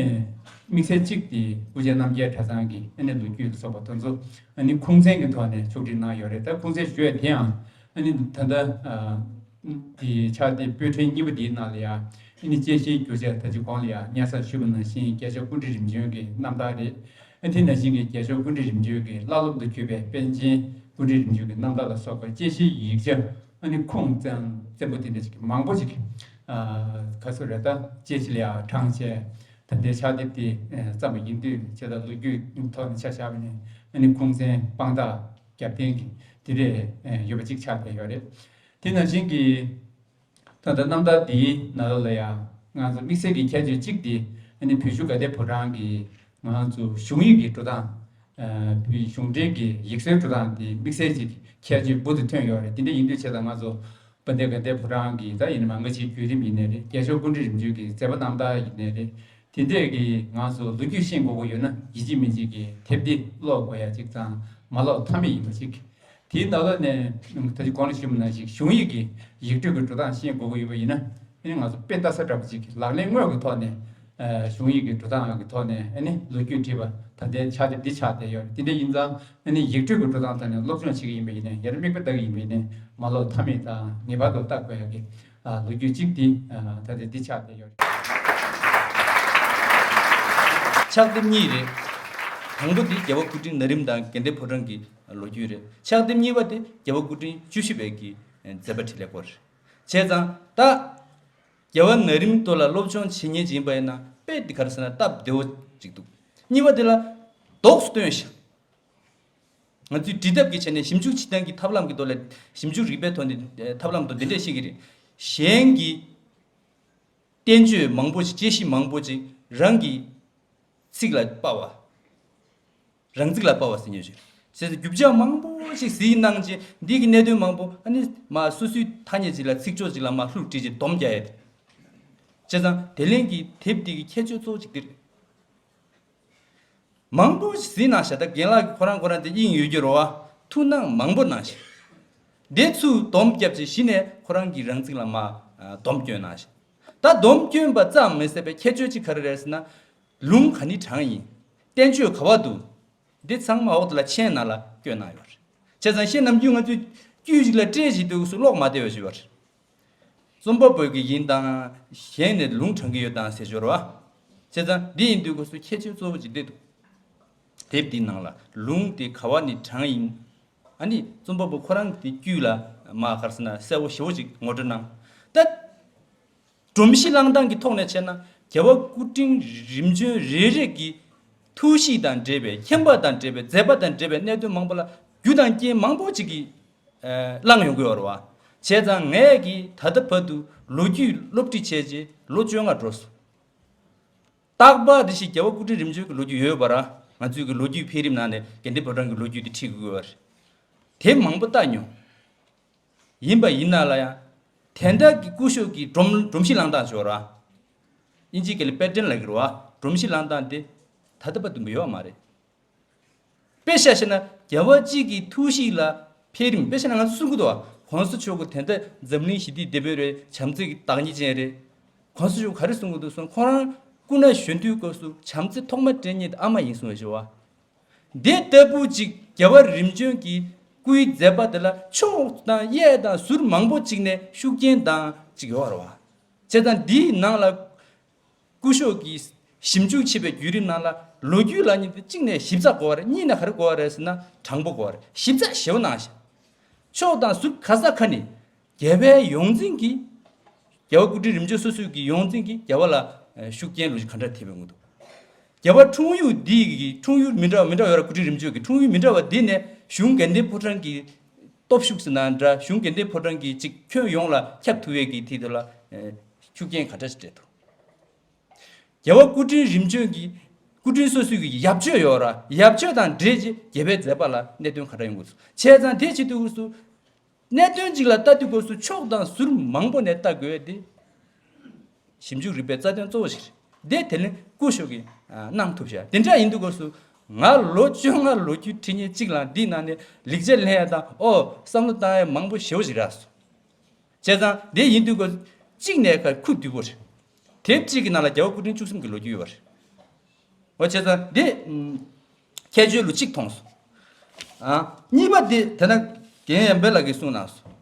དམིགས་བསལ་གཅིག་དེ་སྐུ་ཕྱྭ་རྣམ་རྒྱལ་གྲྭ་ཚང་གི་ཨ་ནི་ལོ་རྒྱུས་ལ་སོགས་པ་དེ་ཚོ་ཨ་ནི་ཁུངས་བཙན་གྱི་ཐོག་ནས་ཕྱོགས་སྒྲིག་གནང་ཡོད་རེད། ད་ཁུངས་བཙན་ཞུ་ཡ་དེ་ཡང་ཨ་ནི་ད་ལྟ་ཨ་དེ་ཕྱག་དེབ་པོད་ཕྲེང་གཉིས་པ་དེའི་ནང་ལ་ཡང་ཨ་ནི་དཔྱད་གཞིའི་རྒྱུ་ཆ་ད་ཅི་གོང་ལ་ཡང་སྙན་སེང་ཞུས་པ་ནང་བཞིན་རྒྱལ་མཆོག་སྐུ་ཕྲེང་རིམ་བྱོན་གྱི་རྣམ་ཐར་རེད། ཨ་དེ་ནང་བཞིན་གྱི་རྒྱལ་མཆོག་སྐུ་ཕྲེང་རིམ་བྱོན་གྱི་བླ་སློབ་ཏུ་གྱུར་པའི་པཎ་ཆེན་སྐུ་ཕྲེང་རིམ་བྱོན་གྱི་རྣམ་ཐར་ལ་སོགས་པའི་དཔྱད་གཞིའི་ཡིག་ཆ་ཨ་ནི་ཁུངས་བཙན་བཙན་པོ་དེ་འདྲ་ཞིག་མང་པོ་ཞིག་ཨ་ག་ཚོད་རེད། ད་དཔྱད་གཞི་ལ་ཡང་དྲངས་བྱས་ད་ལྟའི་ཕྱག་དེབ་དེ་ཨ་བརྩམས་པ་ཡིན་དུས། བྱས་ཙང་ལོ་རྒྱུས་ཐོག་ནས་ཆ་བཞག་པ་ནས་ཨ་ནི་ཁུངས་བཙན་དཔང་རྟགས་རྒྱབ་རྟེན་གྱི་དེ་འདྲས་ཨ་ཡོད་པ་ཅིག་ཆགས་བསྡད་ཡོད་རེད། དེ་ནང་བཞིན་གྱི་ད་ལྟ་རྣམ་ཐར་འདིའི་ནང་ལོགས་ལ་ཡང་ང་ཚོ་དམིགས་བསལ་གྱི་ཁྱད་ཆོས་གཅིག་དེ་ཨ་ནི་བོད་གཞུང་དགའ་ལྡན་ཕོ་བྲང་གི་ང་ཚོ་གཞུང་ཡིག་གི་འགྲོ་སྟངས། ཨ་བོད་གཞུང་འབྲེལ་གྱི་ཡིག་སྲོལ་འགྲོ་སྟངས་དེ་དམིགས་བསལ་གྱི་ཁྱད་ཆོས་འབུར་དུ་ཐོན་ཡོད་རེད། དེ་འདྲ་ཡིན་དུས་བྱས་ཙང་ང་ཚོ་དཔལ་ལྡན་དགའ་ལྡན་ཕོ་བྲང་གི་ད་ཡིན་ན་མ་སྔ་ཕྱིའི་བརྒྱུད་རིམ་ཡིན་ནའི་རེད། རྒྱལ་མཆོག་སྐུ་ཕྲེང་རིམ་བྱོན་གྱི་མཛད་པ་རྣམ་ཐར་ཡིན་ནའི་རེད། དེ་འདྲས་ཀྱི་ང་ཚོ་ལོ་རྒྱུས་ཤེས་དགོས་ཀྱི་ཡོད་ན་ཡིན་གཅིག་མིན་གཅིག་གི་དེབ་འདི་ཀློག་དགོས་ཡ་གཅིག་དང་མ་ཀློག་ཐབས་མེད་ཡིན་པ་ཅིག་དེའི་ནང་ལོགས་ནས་ད་ཅི་གོང་ལ་ཞུས་པ་ནང་བཞིན་གཞུང་ཡིག་གི་ཡིག་འབྲུ་གི་འགྲོ་སྟངས་ཤེས་དགོས་ཀྱི་ཡོད་པ་ཡིན་ན། ཨ་ནི་ང་ཚོ་དཔེ་ལྟ་ས་འདྲ་པོ་ཅིག་ལག་ལེན་དངོས་ཀྱི་ཐོག་ནས་གཞུང་ཡིག་གི་འགྲོ་སྟངས་ཀྱི་ཐོག་ནས་ཨ་ནི་ལོ་རྒྱུས་བྲིས་པ་ད་ལྟའི་ཕྱག་དེབ་འདི་ཆགས་བསྡད་ཡོད་རེད། དེ་འདྲ་ཡིན་ཙང་ཨ་ནི་ཡིག་འབྲུ་གི་འགྲོ་སྟངས་ཐོག་ནས་སློབ་སྦྱོང་བྱེད་ཀྱི་ཡིན་པ་ཡིན་ན། ཡར་དམིགས་པ་ལྟ་གི་ཡིན་པ་ཡིན་ན་མ་ལོག་མཐའ་མེད་དང་ངེས་པར་དུ་ལྟ་དགོས་ཡག་གི་ལོ་རྒྱུས་གཅིག་འདི་ད་ལྟ་འདི་ཆགས་བསྡད་ཡོད་རེད། ཕྱག་དེབ་གཉིས་རེད། དང་པོ་དེ་རྒྱལ་བ་སྐུ་ཕྲེང་ན་རིམ་དང་དགེ་ལྡན་ཕོ་བྲང་གི་ལོ་རྒྱུས་རེད། ཕྱག་དེབ་གཉིས་པ་དེ་རྒྱལ་བ་སྐུ་ཕྲེང་བཅུ་བཞི་པའི་གི་མཛད་པ་འཕྲིན་ལས་སྐོར་རེད། བྱས་ཙང་ད་རྒྱལ་བ་ན་རིམ་ཐོག་ལ་སློབ་སྦྱོང་བྱེད་མཁན་ཅིག་ཡིན་པ་ཡིན་ན་དཔེ་དེ་ག་རེ་ཟེར་ན་སྟབས་བདེ་བོ་ཅིག་འདུག་གཉིས་པ་དེ་ལ་དོགས་སུ་སྟོན་ཤག་ང་ཚོས་འབྲི་ཐབས་ཀྱི་ཆ་ནས་ཞིབ་འཇུག་བྱེད་སྟངས་ཀྱི་ཐབས་ལམ་གྱི་ཐོག་ལ་ཞིབ་འཇུག་རིག་པའི་ཐོག་ནས་ཐབས་ལམ་དང་འདི་འདྲས་བཤད་ཀྱི་རེད། གཞན་གྱི་བསྟན་བཅོས་མང་པོ་ཞིག་དཔྱད་གཞི་མང་པོ་ཞིག་རང་གི་ཚིག་ལ་དཔའ་བ། རང་ཚིག་ལ་དཔའ་བ་ཟེར་མཁན་ཞིག་རེད། བྱས་ཙང་རྒྱུ་ཆ་མང་པོ་ཞིག་གཟིགས་གནང་རྗེས་འདི་གི་གནད་དོན་མང་པོ་ཨ་ནི་མ་སོ་སོའི་ཐ་སྙད་ཅིག་ལ་ཚིག་སྦྱོར་ཅིག་ལ་མ་ལྷུག་བྲིས་རྗེས་སྡོམ་རྒྱག་ཡས་རེད། བྱས་ཙང་དེ་ལན་གྱི་དེབ་འདི་གི་ཁྱད་ཆོས་གཙོ་བོ་ཅིག་འདི་རེད། མང་པོ་ཞིག་གཟིགས་གནང་ཤག་ད་རྒན་ལགས་ཀྱིས་ཁོ་རང་ཁོ་རང་དེ་དབྱིངས་ཡོད་རྒྱུ་རེད་བ། ཐུགས་སྣང་མང་པོ་གནང་ཤག་དེ་ཚུར་སྡོམ་བརྒྱབ་རྗེས་གཞི་ནས་ཁོ་རང་གི་རང་ཚིག་ལ་མ་སྡོམ་བསྐྱོན་གནང་ཤག་ད་སྡོམ་བསྐྱོན་པ་ཙམ་མི་ཟད་པའི་ཁྱད་ཆོས་གཅིག་ག་རེ་རེད་ཟེར་ན། ལུང་ག་ནས་དྲངས་ཡིན། བསྟན་བཅོས་ག་བ་འདུག་འདི་ཚང་མ་འོག་ཏུ་ལ་མཆན་ནང་ལ་བཀོད་གནང་ཡོད་རེད། བྱས་ཙང་ཤེས་ནམ་རྒྱུན་ང་ཚོས་དཀྱུས་ཤིག་ལ་སྤྲད་བཞིན་དུ་སུ་ཀློག་མ་བདེ་བ་ཞིག་ཡོད་རེད། རྩོམ་པ་པོ་གི་ཡིན་དང་གཞན་ནས་ལུང་དྲངས་ཀྱི་ཡོད་དང་ཟེར་ཞོར་བ། བྱས་ཙང་འདི་ཡིན་དུས་སྐབས་སུ་ཁྱད་ཆོས་གཙོ་བོ་ཅིག་འདི་འདུག་དེབ་འདིའི་ནང་ལ་ལུང་དེ་ག་བ་ནས་དྲངས་ཡིན། ཨ་ནི་རྩོམ་པ་པོ་ཁོ་རང་གི་དེ་དཀྱུས་ལ་མ་ག་རེ་ཟེར་ན་གསལ་བོ་ཞེ་བོ་ཅིག་ངོ་སྤྲོད་གནང་། ད་སྒྲོམ་གཞི་བསླང་སྟངས་ཀྱི་ཐོག་ནས་བྱས་ན་རྒྱལ་བ་སྐུ་ཕྲེང་རིམ་བྱོན་རེ་རེ་གི་ཐུགས་གཤིས་དང་འབྲེལ་བའི་མཁྱེན་པ་དང་འབྲེལ་བའི་མཛད་པ་དང་འབྲེལ་བའི་གནད་དོན་མང་པོ་ལ་རྒྱུ་དང་རྐྱེན་མང་པོ་ཅིག་གིས་ཨ་བསླངས་ཡོང་གི་ཡོད་རེད་བ། བྱས་ཙང་ངས་ཀྱིས་ད་ལྟ་བར་དུ་ལོ་རྒྱུས་སློབ་ཁྲིད་བྱས་རྗེས་ལོ་བཅོ་ལྔ་འགྲོ་སོང་། རྟག་པར་དེ་བཞིན་རྒྱལ་བ་སྐུ་ཕྲེང་རིམ་བྱོན་གྱི་ལོ་རྒྱུས་ཡོད་པ་ར། ང་ཚོའི་གི་ལོ་རྒྱུས་འཕེལ་རིམ་ནང་ནས་དགེ་ལྡན་ཕོ་བྲང་གི་ལོ་རྒྱུས་དེ་ཁྲིད་དགོས་པ་རེད། དེབ་མང་པོ་བལྟས་མྱོང་། ཡིན་པ་ཡིན་ན་ལ་ཡང་དེ་འདྲ་གི་སྐུ་ཞབས་ཀྱི་སྒྲོམ་སྒྲོམ་གཞི་བསླང་སྟངས་ཞོར་ར། ཨིན་ཇི་སྐད་ལ་པེ་ཊན་ལབ་ཀྱི་རེད་བ། སྒྲོམ་གཞི་བསླང་སྟངས་དེ་ད་ལྟ་བར་དུ་མི་ཡོད་མ་རེད། དཔེ་བཞག་བཤད་ན་རྒྱལ་བ་གཅིག་གི་ཐུགས་གཤིས་ལ་འཕེལ་རིམ། དཔེ་བཞག་ན་ང་ཚོ་གསུང་གི་འདུག་བ། གོང་ས་མཆོག་གི་དེ་འདྲ་འཛམ་གླིང་ཞི་བདེའི་དེད་དཔོན་རེད། བྱམས་བརྩེ་གི་བདག་ཉིད་ཅན་རེད། གོང་ས་མཆོག་ག་རེ་གསུང་གི་འདུག་གསུང་། ཁོ་རང་སྐུ་ན་གཞོན་དུས་སྐབས་སུ་བྱམས་བརྩེ་ཐོག་མ་སྤྲད་མཁན་དེ་ཨ་མ་ཡིན་གསུང་བའི་ཞུ་བ། འདི་ལྟ་བུ་ཅིག་རྒྱལ་བ་རིམ་བྱོན་གྱི་སྐུའི་མཛད་པ་དེ་ལ་ཕྱོགས་དང་གཡས་དང་ཟུར་མང་པོ་ཅིག་ནས་ཤུགས་རྐྱེན་དང་ཅིག་ཡོད་རེད་བ། བྱས་ཙང་འདིའི་ནང་ལ་སྐུ་ཞབས་ཀྱིས་ཞིབ་འཇུག་བྱེད་པའི་བརྒྱུད་རིམ་ནང་ལ་ལོ་རྒྱུས་ལབ་མཁན་དེ་གཅིག་ནས་ཞིབ་ཚགས་དགོས་པ་རེད། གཉིས་ནས་ག་རེ་དགོས་པ་རེད་ཟེར་ན་དྲང་པོ་དགོས་པ་རེད། ཞིབ་ཚགས་ཞེ་པོ་གནང་ཤག་ཕྱོགས་དང་ཟུར་ག་ས་ག་ནས་རྒྱལ་བའི་ཡོངས་འཛིན་གྱིས། རྒྱལ་བ་སྐུ་ཕྲེང་རིམ་བྱོན་སོ་སོས་ཀྱི་ཡོངས་འཛིན་གྱིས་རྒྱལ་བ་ལ་ཤུགས་རྐྱེན་ལོ་རྒྱུས་ག་འདྲ་ཐེབས་པའི་དངོས་དུ། རྒྱལ་བ་འཁྲུངས་ཡུལ་འདི་གི་འཁྲུངས་ཡུལ་མི་འདྲ་བ་མི་འདྲ་བ་ཡོད་ར། སྐུ་ཕྲེང་རིམ་བྱོན་གྱི་འཁྲུངས་ཡུལ་མི་འདྲ་བ་འདི་ནས་གཞུང་དགེ་ལྡན་ཕོ་བྲང་གི་སྟོབས་ཤུགས་ཟེར་ན་འདྲ། གཞུང་དགེ་ལྡན་ཕོ་བྲང་གི་ཅིག་ཁྱོན་ཡོངས་ལ་ཁྱབ་ཐུབ་པའི་གི་ཐད་དུ་ལ་ཤུགས་རྐྱེན་ག་འདྲ་ཞིག་སྤྲད་འདུག་རྒྱལ་བ་སྐུ་ཕྲེང་རིམ་བྱོན་གྱི་སྐུ་ཕྲེང་སོ་སོའི་གི་ཡབ་ཆོས་ཡོད་ར། ཡབ་ཆོས་དང་འབྲེལ་གྱི་རྒྱལ་བའི་མཛད་པ་ལ་གནད་དོན་ག་འདྲ་ཡོང་དགོས་སོ། བྱས་ཙང་དེ་བྱེད་དུས་སྐབས་སུ་གནད་དོན་གཅིག་ལ་ལྟ་དུས་སྐབས་སུ་ཕྱོགས་དང་ཟུར་མང་པོ་ནས་ལྟ་དགོས་ཏེ། ཞིབ་འཇུག་རིག་པའི་རྩ་དོན་གཙོ་བོ་ཞིག་རེད། དེ་དེ་ལས་སྐུ་ཞབས་ཀྱིས་གནང་ཐུབ་ཤག་དེ་འདྲ་ཡིན་དུས་སྐབས་སུ་ང་ལོ་བཅོ་ལྔ་ལོ་རྒྱུས་ཁྲིད་མཁན་གཅིག་ལ་འདི་ནང་ནས་ལེགས་ཆ་ལེན་ཡ་དང་ཨོ་བསམ་བློ་བཏང་ཡ་མང་པོ་ཞེ་པོ་ཞིག་རག་སོང་། བྱས་ཙང་དེ་ཡིན་དུས་སྐབས་གཅིག་ནས་ཁ་ཁུ་བསྡུས་པོ་རེད། དེབ་གཅིག་གི་ནང་ལ་རྒྱལ་བ་སྐུ་ཕྲེང་བཅུ་གསུམ་གྱི་ལོ་རྒྱུས་ཡོད་པ་རེད། འོ་བྱས་ཙང་འདི་ཁྱད་ཆོས་ལོ་གཅིག་མཐོང་སོང་། ཨ་གཉིས་པ་འདི་དེ་ན་རྒན་ཡམ་བེ་ལགས་ཀྱིས་གསུངས་གནང་སོང་།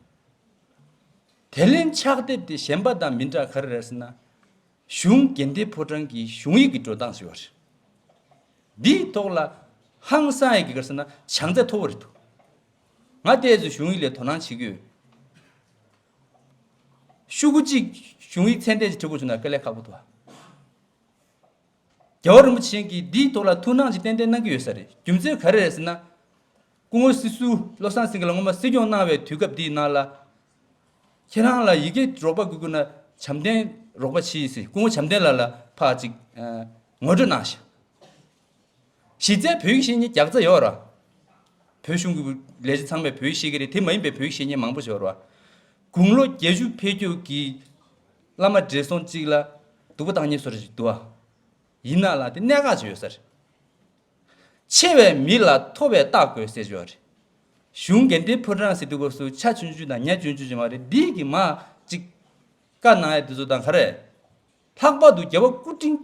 དེ་ལན་ཕྱག་དེབ་དེ་གཞན་པ་དང་མི་འདྲ་ག་རེ་རེད་ཟེར་ན། གཞུང་དགེ་ལྡན་ཕོ་བྲང་གི་གཞུང་ཡིག་གི་འགྲོ་སྟངས་ཞིག་ཡོད་རེད། འདིའི་ཐོག་ལ་ཧང་སང་ཡག་གི་ག་རེ་ཟེར་ན་བྱང་ཚད་མཐོ་བོ་རེད་འདུག་ང་ཏོག་ཙམ་གཞུང་ཡིག་ལ་དོ་སྣང་བྱེད་ཀྱི་ཡོད། ཤོག་གུ་གཅིག་གཞུང་ཡིག་ཚད་ལྡན་ཅིག་འབྲི་དགོས་བྱུང་ན་དཀའ་ལས་ཁག་པོ་འདུག་རྒྱལ་བ་རིན་པོ་ཆེ་གིས་འདིའི་ཐོག་ལ་ཐུགས་སྣང་ཅིག་ཏན་ཏན་གནང་གི་ཡོད་ས་རེད། རྒྱུ་མཚན་ག་རེ་རེད་ཟེར་ན། སྐུ་ངོ་སྲིད་ཟུར་བློ་བཟང་སེང་གེ་ལགས་སྔོན་མ་སྲིད་སྐྱོང་གནང་བའི་དུས་སྐབས་འདིའི་ནང་ལ། ཁྱེད་རང་ལ་ཡི་གེ་རོགས་པ་དགོས་དགོས་ན་བྱམས་ལྡན་རོགས་པ་བྱེད་ཟེར། སྐུ་ངོ་བྱམས་ལྡན་ལགས་ལ་ཕར་ཅིག་ཨ་ངོ་སྤྲོད་གནང་ཤག་གཞི་རྩའི་བོད་ཡིག་ཤེས་མཁན་རྒྱག་རྩ་ཡོད་ར། བོད་གཞུང་གི་ལས་བྱེད་ཚང་མས་བོད་ཡིག་ཤེས་ཀྱི་རེད། དེ་མ་ཡིན་པའི་བོད་ཡིག་ཤེས་མཁན་མང་པོ་ཞིག་ཡོད་ར། དགུང་ལོ་བརྒྱད་ཅུ་ཕེབས་རྒྱུ་གི་བླ་མ་བགྲེས་སོང་གཅིག་ལ་སྡུག་པོ་བཏང་མཁན་བཟོ་འདྲ་ཞིག་འདུག་ཨ། ཡིན་ན་ལ་དེ་གནད་འགག་ཅིག་ཡོད་ས་རེད། ཆེ་བའི་མི་ལ་མཐོ་བའི་རྟགས་དགོས་ཟེར་གྱི་ཡོད་རེད། གཞུང་དགེ་ལྡན་ཕོ་བྲང་ཟེར་དུས་སྐབས་སུ་ཆ་ཆུང་ཆུང་དང་ཉ་ཆུང་ཆུང་ཅིག་མ་རེད། འདི་གི་མ་ཅིག་བཀའ་གནང་ཡ་དེ་ཚོ་དང་ག་རེ། ལྷག་པར་དུ་རྒྱལ་བ་སྐུ་ཕྲེང་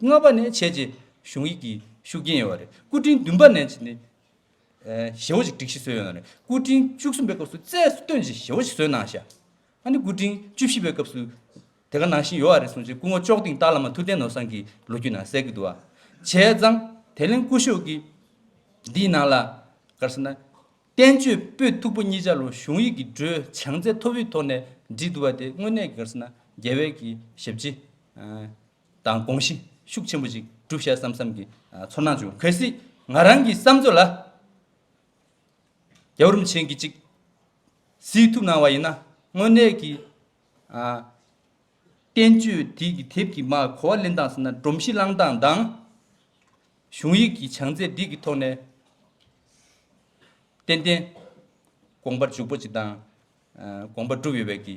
ལྔ་པ་ནས་བྱས་རྗེས་གཞུང་ཡིག་གི་ཤུགས་རྐྱེན་ཡོད་པ་རེད། སྐུ་ཕྲེང་བདུན་པ་ནས་བྱས་ནས་ཨ་ཞེ་བོ་ཅིག་སྒྲིག་གཞི་བཟོས་ཡོད་ན་རེད། སྐུ་ཕྲེང་བཅུ་གསུམ་པའི་སྐབས་སུ་བཙལ་སུ་སྟོན་ཅིག་ཞེ་བོ་ཅིག་བཟོས་གནང་ཤག་ཨ་ནི་སྐུ་ཕྲེང་བཅུ་བཞི་པའི་སྐབས་སུ་དེ་ག་ནང་བཞིན་ཡོད་པ་རེད་གསུངས་རྗེས་སྐུ་ངོ་ལྕོག་སྡིངས་སྟག་བླ་མ་ཐུབ་བསྟན་ནོར་བཟང་གི་ལོ་རྒྱུས་ནང་གསལ་གྱི་འདུག་བ། བྱས་ཙང་དེ་ལན་སྐུ་ཞབས་ཀྱིས་འདིའི་ནང་ལ་ག་རེ་ཟེར་ན། བསྟན་བཅོས་པོད་མཐུག་པོ་གཉིས་ཆ་ལོ་གཞུང་ཡིག་གི་འགྲོས་བྱང་རྩལ་མཐོ་བོའི་ཐོག་ནས་བྲིས་འདུག་པ་དེ་དངོས་གནས་ཀྱི་ག་རེ་ཟེར་ན་རྒྱལ་བའི་གི་ཞབས་ཕྱི་དང་དགོངས་གཞི་ཤུགས་ཆེན་པོ་ཅིག་གྲུབ་ཤག་བསམ་བསམ་གྱི་ཚོར་སྣང་བྱུང་། གལ་སྲིད་ང་རང་གི་བསམ་ཚོད་ལ་རྒྱལ་བ་རིན་པོ་ཆེ་གིས་ཅིག་གཟིགས་ཐུབ་གནང་བ་ཡིན་ན་དངོས་གནས་ཀྱི་བསྟན་བཅོས་དེ་གི་དེབ་ཀྱི་མ་གོ་བ་ལེན་སྟངས་ཟེར་ན་སྒྲོམ་གཞི་བསླང་སྟངས་དང་། གཞུང་ཡིག་གི་བྱང་རྩལ་འདི་གི་ཐོག་ནས་ཏན་ཏན་དགོངས་པར་འཇུག་པོ་ཅིག་དང་། ཨ་དགོངས་པ་གྲུབ་ཡོད་པའི་གི་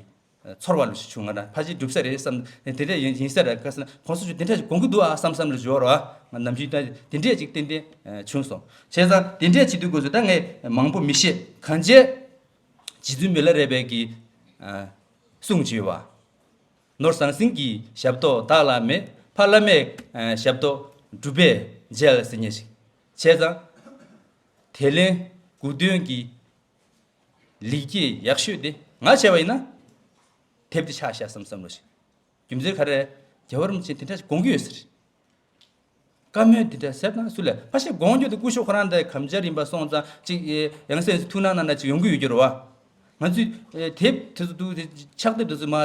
ཚོར་བ་ལུ་ཞིག་བྱུང་། ང་རང་ཕལ་ཆེར་འགྲུབ་ས་རེད་བསམ། དེ་འདྲ་ཡིན་ཡིན་ས་རེད་ག་ཟེར་ན་གོང་ས་མཆོག་དེ་འདྲ་ཞིག་དགོངས་ཀྱི་འདུག་ཨ་བསམ་བསམ་ལ་འཇོག་རོགས། ང་ནམ་རྒྱུན་ད་དེ་འདྲས་ཅིག་ཏན་ཏན་བྱུང་སོང་། བྱས་ཙང་དེ་འདྲས་བྱེད་དུས་སྐབས་སུ་ད་ངས་མང་པོ་མི་བཤད། གང་བྱས་རྗེ་བཙུན་མི་ལ་རས་པའི་གི་གསུང་བྱས་པ། ནོར་ཟང་ཟིང་གི་ཞབས་ཏོག་བདག་ལ་མེད། ཕ་བླ་མའི་ཞབས་ཏོག་སྒྲུབ་པས་མཇལ་ཟེར་མཁན་ཞིག་བྱས་ཙང་། དེ་ལན་དགུ་སྟོན་གྱི་ལེགས་སྐྱེས་ཡག་ཤོས་དེ་ང་བྱས་པ་ཡིན་ན་དེབ་དེ་ཆགས་ཤག་བསམ་བསམ་བློ་ཞིག་རྒྱུ་མཚན་ག་རེ། རྒྱལ་བ་རིན་པོ་ཆེ་དེ་འདྲ་ཞིག་དགོངས་ཀྱི་ཡོད་ཟེར། བཀའ་མོལ་འདི་འདྲ་ཟེར་དང་སུ་ལས་ཕ་ཤེས་དགོངས་རྒྱུ་དེ་སྐུ་ཞབས་ཁོ་རང་དང་གམ་བཅར་ཡིན་པ་སོང་ཙང་ཅིག་ཡང་སེ་ཐུགས་སྣང་གནང་ན་ཅིག་ཡོང་གི་ཡོད་རྒྱུ་རེད་བ། ང་ཚོས་དེབ་དེ་ཚོ་འདུག་ཕྱག་དེབ་དེ་ཚོ་མ་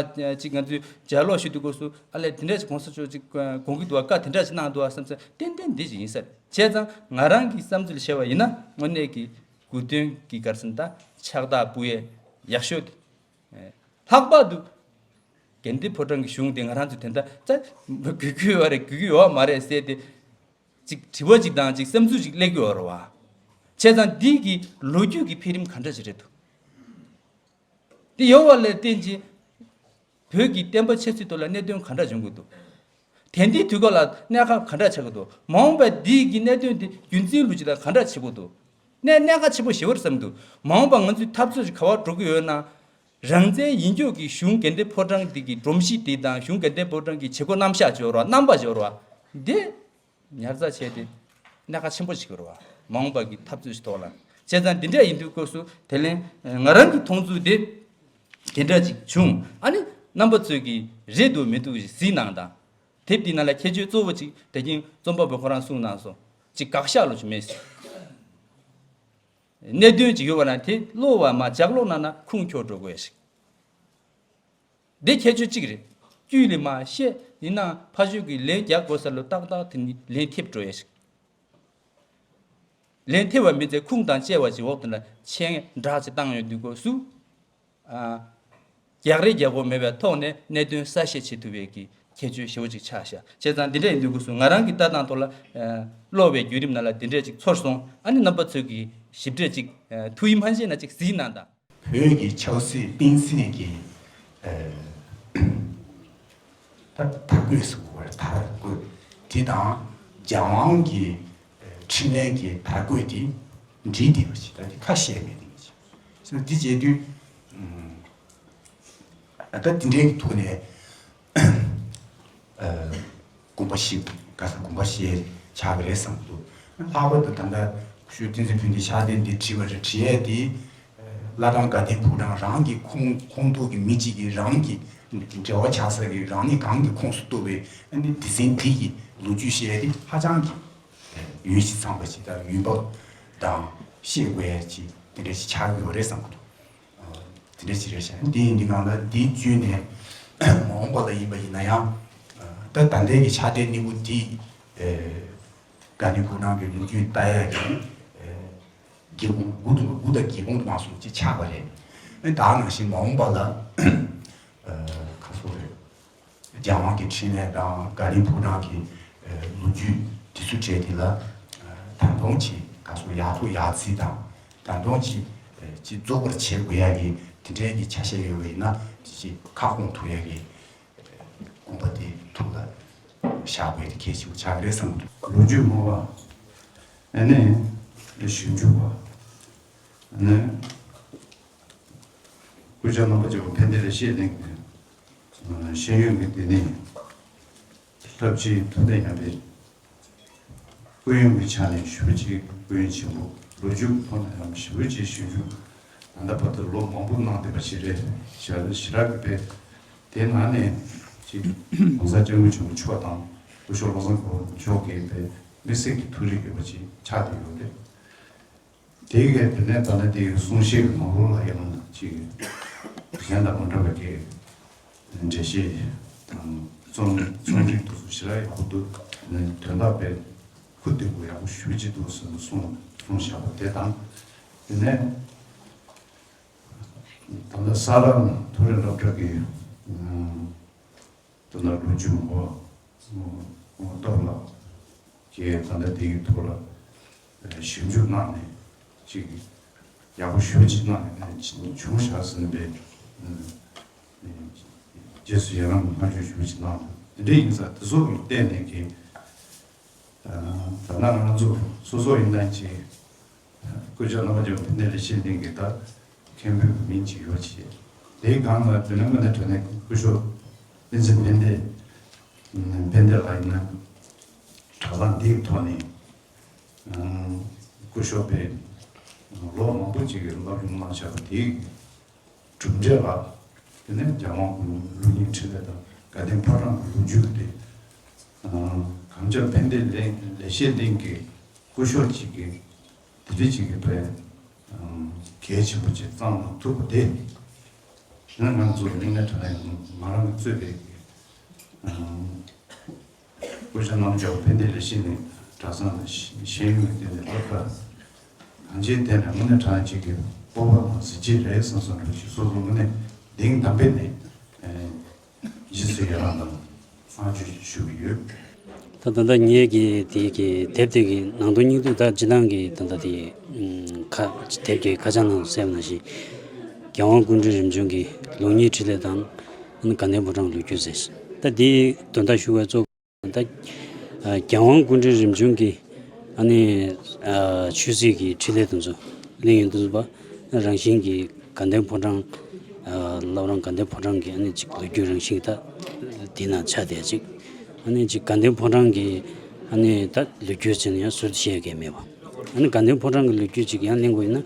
ཅིག་ང་ཚོས་ལྗགས་ཀློག་ཞུ་དུས་སྐབས་སུ་ཨ་ལས་དེ་འདྲ་ཅིག་གོང་ས་མཆོག་ཅིག་དགོངས་ཀྱི་འདུག་བ། བཀའ་དེ་འདྲ་ཅིག་གནང་འདུག་བ་བསམ་ཚེ་ཏན་ཏན་འདི་ཅིག་ཡིན་ས་རེད། བྱས་ཙང་ང་རང་གི་བསམ་ཚུལ་བཤད་པ་ཡིན་ན་དངོས་གནས་ཀྱི་དགུ་སྟོན་གྱི་ག་རེ་ཟེར་ན་ད་ཕྱག་རྟགས་ཕུལ་ཡས་ཡག་ཤོས་དེ། ལྷག་པར་དུ་དགེ་ལྡན་ཕོ་བྲང་གི་གཞུང་དེ་ང་རང་ཚོས་དེ་འདྲ་ཙ་དགོས་ཀྱི་ཡོད་རེད་དགོས་ཀྱི་ཡོད་མ་རེད་ཟེར་ཏེ། ཅིག་དྲི་བ་ཅིག་དང་ཅིག་བསམ་ཚུལ་ཅིག་སླེབས་ཀྱི་ཡོད་རེད་བ། བྱས་ཙང་འདི་གི་ལོ་རྒྱུས་ཀྱི་འཕེལ་རིམ་ག་འདྲ་ཞིག་རེད་འདུག་འདི་ཡོད་པ་ལས་བརྟེན་ཅིང་བོད་ཀྱི་བསྟན་པ་ཆབ་སྲིད་ཐོག་ལ་གནད་དོན་ག་འདྲ་བྱུང་གི་འདུག་དེང་དུས་དུས་སྐབས་ལ་གནད་འགག་ག་འདྲ་ཆགས་ཀྱི་འདུག་མ་འོངས་པ་འདི་གི་གནད་དོན་འདི་རྒྱུན་འཛིན་ལུགས་ཅིག་དང་ག་འདྲ་བྱེད་དགོས་འདུག་གནད་གནད་འགག་ཆེན་པོ་ཞེ་པོ་རེད་བསམ་འདུག་མ་འོངས་པ་ང་ཚོས་འཐབ་རྩོད་ཅིག་ག་པར་འགྲོ་གི་ཡོད་ན། རང་བཙན་ཡིན་རྒྱུ་གི་གཞུང་དགེ་ལྡན་ཕོ་བྲང་འདི་གི་སྒྲོམ་གཞི་འདི་དང་གཞུང་དགེ་ལྡན་ཕོ་བྲང་གི་བྱེད་སྒོ་རྣམ་གཞག་འབྱོར་བ་རྣམ་པ་འབྱོར་བ་འདི་ཉར་ཚགས་བྱས་ཏེ་གནད་འགག་ཆེན་པོ་ཞིག་རེད་བ། མ་འོངས་པ་གི་འཐབ་རྩོད་ཞིག་ཐོག་ལ། བྱས་ཙང་འདི་འདྲ་ཡིན་དུས་སྐབས་སུ་དེ་ལན་ང་རང་གི་མཐོང་ཚུལ་དེ་དེ་འདྲ་ཅིག་བྱུང་། ཨ་ནི་རྣམ་པ་ཚོས་ཀྱི་རེད་འདུག་མི་འདུག་ཞིག་གཟིགས་གནང་དང་། དེབ་འདི་ནང་ལ་ཁྱད་ཆོས་གཙོ་བོ་ཅིག་དེ་རིང་རྩོམ་པ་པོ་ཁོ་རང་གསུངས་གནང་སོང་། ཅིག་དགག་བཞག་ལོ་ཅིག་མེད་ཟེར། གནད་དོན་ཅིག་ཡོད་པ་ན་དེ་ཀློག་པ་མ་ལྗགས་ཀློག་གནང་ན་ཁུངས་འཁྱོལ་འགྲོ་དགོས་ཤིག་འདི་ཁྱད་ཆོས་གཅིག་རེད། དཀྱུས་ལས་མ་བཤད་ཡིན་ན་ཕ་ཤོད་ཀྱི་ལན་རྒྱག་དགོས་ས་ལོ་ཏག་ཏག་དེ་ནི་ལན་ཐེབས་འགྲོ་ཡ་ཞིག་ལན་ཐེབས་པ་མིན་ཚེ་ཁུངས་དང་བཅས་པ་ཅིག་འོག་ཏུ་ན་མཆན་འདྲ་ཅིག་བཏང་ཡོང་དུས་སྐབས་སུ། ཨ། རྒྱག་རེས་རྒྱག་དགོས་མེད་པའི་ཐོག་ནས་གནད་དོན་གསལ་བཤད་བྱེད་ཐུབ་པའི་གི་ཁྱད་ཆོས་ཞེ་པོ་ཅིག་ཆགས་ཤག་བྱས་ཙང་འདི་འདྲ་ཡིན་དུས་སྐབས་སུ་ང་རང་གི་ལྟ་སྟངས་ཐོག་ལ་ཨ་ཀློག་པའི་བརྒྱུད་རིམ་ནང་ལ་འདི་འདྲ་ཅིག་ཚོར་སོང་། ཨ་ནི་རྣམ་པ་ཚོས་ཀྱི་ཞིབ་ཕྲ་ཅིག་ཨ་ཐུགས་ཡིད་མ་ཆེས་ན་ཅིག་གཟིགས་གནང་དང་། བོད་ཀྱི་ཆབ་སྲིད་སྤེལ་གསལ་གྱི་ཨ་ད་དར་གོས་སུ་བར་དར་གོས་དེ་དང་རྒྱལ་དབང་གི་ཨ་འཕྲིན་ལས་ཀྱི་དར་གོས་དེ་འདྲིས་བསྡད་པ་ཞིག་ད་དེ་ཁ་བཤད་མེད་དེ་ཞིག་འདི་བྱེད་དུས། ད་དེ་འདྲའི་ཐོག་ནས་དགོངས་པ་བཞེས་ག་ས་དགོངས་པ་བཞེས་ཆགས་ཀྱི་རེད་བསམ་གྱི་འདུག་ལྷག་པར་དུ་ད་ལྟ་ཞུ་བསྟན་འཛིན་ཕུན་ཚོགས་ཕྱག་དེབ་འདི་བྲིས་པ་རེད། བྲིས་ཡས་དེ་བླ་བྲང་དགའ་ལྡན་ཕོ་བྲང་རང་གི་ཁོངས་ཁོངས་གཏོགས་ཀྱི་མི་གཅིག་གིས་རང་གི་འབྲེལ་བ་ཆགས་ས་གི་རང་ཉིད་གང་གི་ཁོངས་སུ་གཏོགས་པའི་ཨ་ནི་སྡེ་ཚན་དེ་ཡི་ལོ་རྒྱུས་བཤད་ཡས་དེ་ཧ་ཅང་གི་ཡུན་ཞིག་ཚང་བ་ཞིག་དང་ཡུན་བབ་དང་ཤེས་དགོས་ཡས་ཅིག་དེ་འདྲ་ཞིག་ཆགས་ཀྱི་ཡོད་རེད་བསམ་གྱི་འདུག་དེ་འདྲ་ཞིག་རེད་ཤག་འདི་ཡིན་འདི་གང་ལ་འདི་བརྒྱུད་ནས་མ་འོངས་པ་ལ་ཡིན་པ་ཡིན་ན་ཡང་ད་ད་ལྟའི་གི་ཕྱག་དེབ་གཉིས་པོ་འདི་དགའ་ལྡན་ཕོ་བྲང་གི་ལོ་རྒྱུས་ལྟ་ཡག་གི་སྒེའུ་ཁུང་དགུ་དང་དགུ་དང་སྒེའུ་ཁུང་དུ་མ་སོང་ཅིག་ཆགས་པ་རེད། ད་ནང་བཞིན་མ་འོངས་པ་ལ་ཁ་སོ་རེད། རྒྱལ་དབང་གི་འཕྲིན་ལས་དང་དགའ་ལྡན་ཕོ་བྲང་གི་ལོ་རྒྱུས་དེ་ཚོ་གྲས་དེ་ལ་ད་དུང་ཅིག་ག་སོ་ཡག་ཐོག་ཡག་རྩིས་དང་ད་དུང་ཅིག་ཅིག་རྫོགས་པར་བྱེད་དགོས་ཡ་གི་དེ་འདྲའི་གི་ཆ་ཤས་ཡོད་པ་ཡིན་ན་ཅིག་ཁ་སྐོང་ཐུབ་ཡ་གི་དགོངས་པ་དེ་ཐུགས་ལ་བཞག་དགོས་དེ་གལ་ཆེན་པོ་ཆགས་ཀྱི་རེད་བསམ་གྱི་འདུག་ལོ་རྒྱུས་སྨྲ་བ། ཨ་ནི་ཞིབ་འཇུག་པ། ནི། སྐུ་ཞབས་རྣམ་པ་ཚོས་ཕན་བདེ་ལ་བཤད་གནང་གི། ཤེས་ཡོན་གྱི་ལྟེ་གནས། ལྷ་བཅས་མཐུན་ལྡན་ཡང་པའི་སྐུ་ཡོན་གྱི་ཆ་ནས་ཞེ་པོ་ཅིག་སྐུ་ཡོན་ཆེན་པོ། ལོ་རྒྱུས་ཐོག་ནས་ཡང་ཞེ་པོ་ཅིག་ཞིབ་འཇུག་ད་ལྟ་བར་དུ་ལོ་མང་པོ་གནང་བསྡད་པ་ཞིག་རེད། ཞེ་ཞེ་དྲག་གི་དཔེ། དེའི་ནང་ནས་ཅིག་༸གོང་ས་༸སྐྱབས་མགོན་ཆེན་པོ་མཆོག་དང་སྐུ་ཞབས་བློ་བཟང་གྲུབ་དབང་མཆོག་གི་དཔེ་དམིགས་བསལ་གྱི་ཐུགས་རེ་ཡོད་པ་ཅིག་ཆགས་བསྡད་ཡོད་རེད། དེ་གའི་དེ་ནས་ད་ནི་དེའི་གསུང་བཤད་ཀྱི་ནང་ལོགས་ལ་ཡང་ཅིག་གཞན་དང་མ་འདྲ་བའི་གི་འགྲེལ་བཤད་དང་རྩོམ་རྩོམ་རིག་དེ་ཚོ་ཞེ་དྲག་ཡག་པོ་འདུག་དོན་དག་དཔེ་ཧུར་བསྡད་དགོས་ཡག་པོ་ཞེ་པོ་ཅིག་འདུག་ཟེར་ནས་གསུངས་གསུངས་བཞག་པ་དེ་དང་། དེ་ནས་ད་ལྟ་ས་རཱ་མཐོ་རིམ་སློབ་གྲྭ་གི་ད་ལྟ་ལོ་རྒྱུས་ངོ་ངོ་ལྟོ་ལགས་ཀྱིས་ད་ལྟ་དེའི་ཐོག་ལ་ཞིབ་འཇུག་གནང་ནས་ཅིག་ཡག་པོ་ཞེ་པོ་ཅིག་གནང་ནས་བྱུང་བཞག་ཟིན་པའི་རྗེས་སུ་ཡི་རང་མ་བྱུང་ཞེ་པོ་ཅིག་གནང་འདུག་དེ་འདྲ་ཡིན་ཙང་དེ་ཚོ་གི་བལྟས་ནས་ཀྱི་ད་ལྟ་ང་ཚོ་སོ་སོ་ཡིན་ན་ཅིག་སྐུ་ཞབས་རྣམ་པ་ཚོས་ཕན་བདེ་ལ་བཤད་གནང་གི་ད་མཁན་པོའི་མིང་ཅིག་ཡོད་ཅེས། དེའི་སྒང་ལ་དེ་ནས་དངོས་གནས་དྲང་གནས་སྐུ་ཞབས་བསྟན་འཛིན་ཕན་བདེ་ཕན་བདེ་ལགས་ཡིན་ན་གྲྭ་ཚང་འདིའི་ཐོག་ནས་སྐུ་ཞབས་པས་ལོ་མང་པོ་ཅིག་གི་སློབ་སྦྱོང་གནང་བཞག་པ་དེའི་གྲུབ་འབྲས་ལ། དེ་ནས་རྒྱལ་དབང་སྐུ་ཕྲེང་ལུགས་གཉིས་འཕྲིན་ལས་དང་དགའ་ལྡན་ཕོ་བྲང་གི་ལོ་རྒྱུས་དེ། གངས་ལྗོངས་ཕན་བདེ་ལས་ལས་བྱེད་གླིང་གི་སྐུ་ཞབས་ཅིག་གིས་དེ་འདྲ་ཅིག་གི་དཔེ་གལ་ཆེན་པོ་ཅིག་བསྩམས་གནང་ཐུབ་པ་དེ། ང་ང་ཚོ་དངོས་གནས་དྲང་གནས་ང་རང་གིས་གཙོས་པའི་སྐུ་ཞབས་རྣམ་པ་ཚོས་ཕན་བདེ་ལ་གཞི་ནས་གྲྭ་ཚང་དང་ཤེས་ཡོན་གྱི་སྟེང་ནས་སློབ་གྲྭ་གང་ཅིའི་ཐད་ནས་དངོས་གནས་དྲང་གནས་ཅིག་གི་སྤོབས་པ་དང་གཟི་བརྗིད་རེད་བསམ་བསམ་འདྲ་ཞིག་སོ་སོ་དངོས་གནས་གདེང་དམ་པས་ནས་རྗེས་སུ་ཡི་རང་དང་བསྔགས་བརྗོད་ཞུ་གི་ཡོད། ད་ད་ལྟ་ངེད་ཀྱི་དེ་གི་དེབ་དེ་གི་ནང་དོན་སྙིང་བསྡུས་ད་སྤྱི་བཏང་གི་ད་ལྟ་དེ་ཁ་དེབ་ཀྱི་ཁ་བྱང་ནང་གསལ་བ་ནང་བཞིན་རྒྱལ་དབང་སྐུ་ཕྲེང་རིམ་བྱོན་གྱི་ལུགས་གཉིས་འཕྲིན་ལས་དང་དགའ་ལྡན་ཕོ་བྲང་ལོ་རྒྱུས་ཟེར། ད་དེའི་དོན་དག་ཞུ་བའི་གཙོ་ད་རྒྱལ་དབང་སྐུ་ཕྲེང་རིམ་བྱོན་གྱི་ཨ་ནི་ཆོས་སྲིད་ཀྱི་འཕྲིན་ལས་དེ་ཚོ་གླེང་ཡོང་དུས་པ་རང་བཞིན་གྱི་དགའ་ལྡན་ཕོ་བྲང་། བླ་བྲང་དགའ་ལྡན་ཕོ་བྲང་གི་ཨ་ནི་ཅིག་ལོ་རྒྱུས་རང་བཞིན་ད་དེ་ན་ཆགས་བསྡད་ཅིག་ཨ་ནི་ཅིག་དགའ་ལྡན་ཕོ་བྲང་གི་ཨ་ནི་ད་ལོ་རྒྱུས་ཅན་ཡང་ཟུར་དུ་བཤད་མཁན་མེད་པ། ཨ་ནི་དགའ་ལྡན་ཕོ་བྲང་གི་ལོ་རྒྱུས་ཅིག་ཡང་གླེང་དགོས་ཡིན་ན་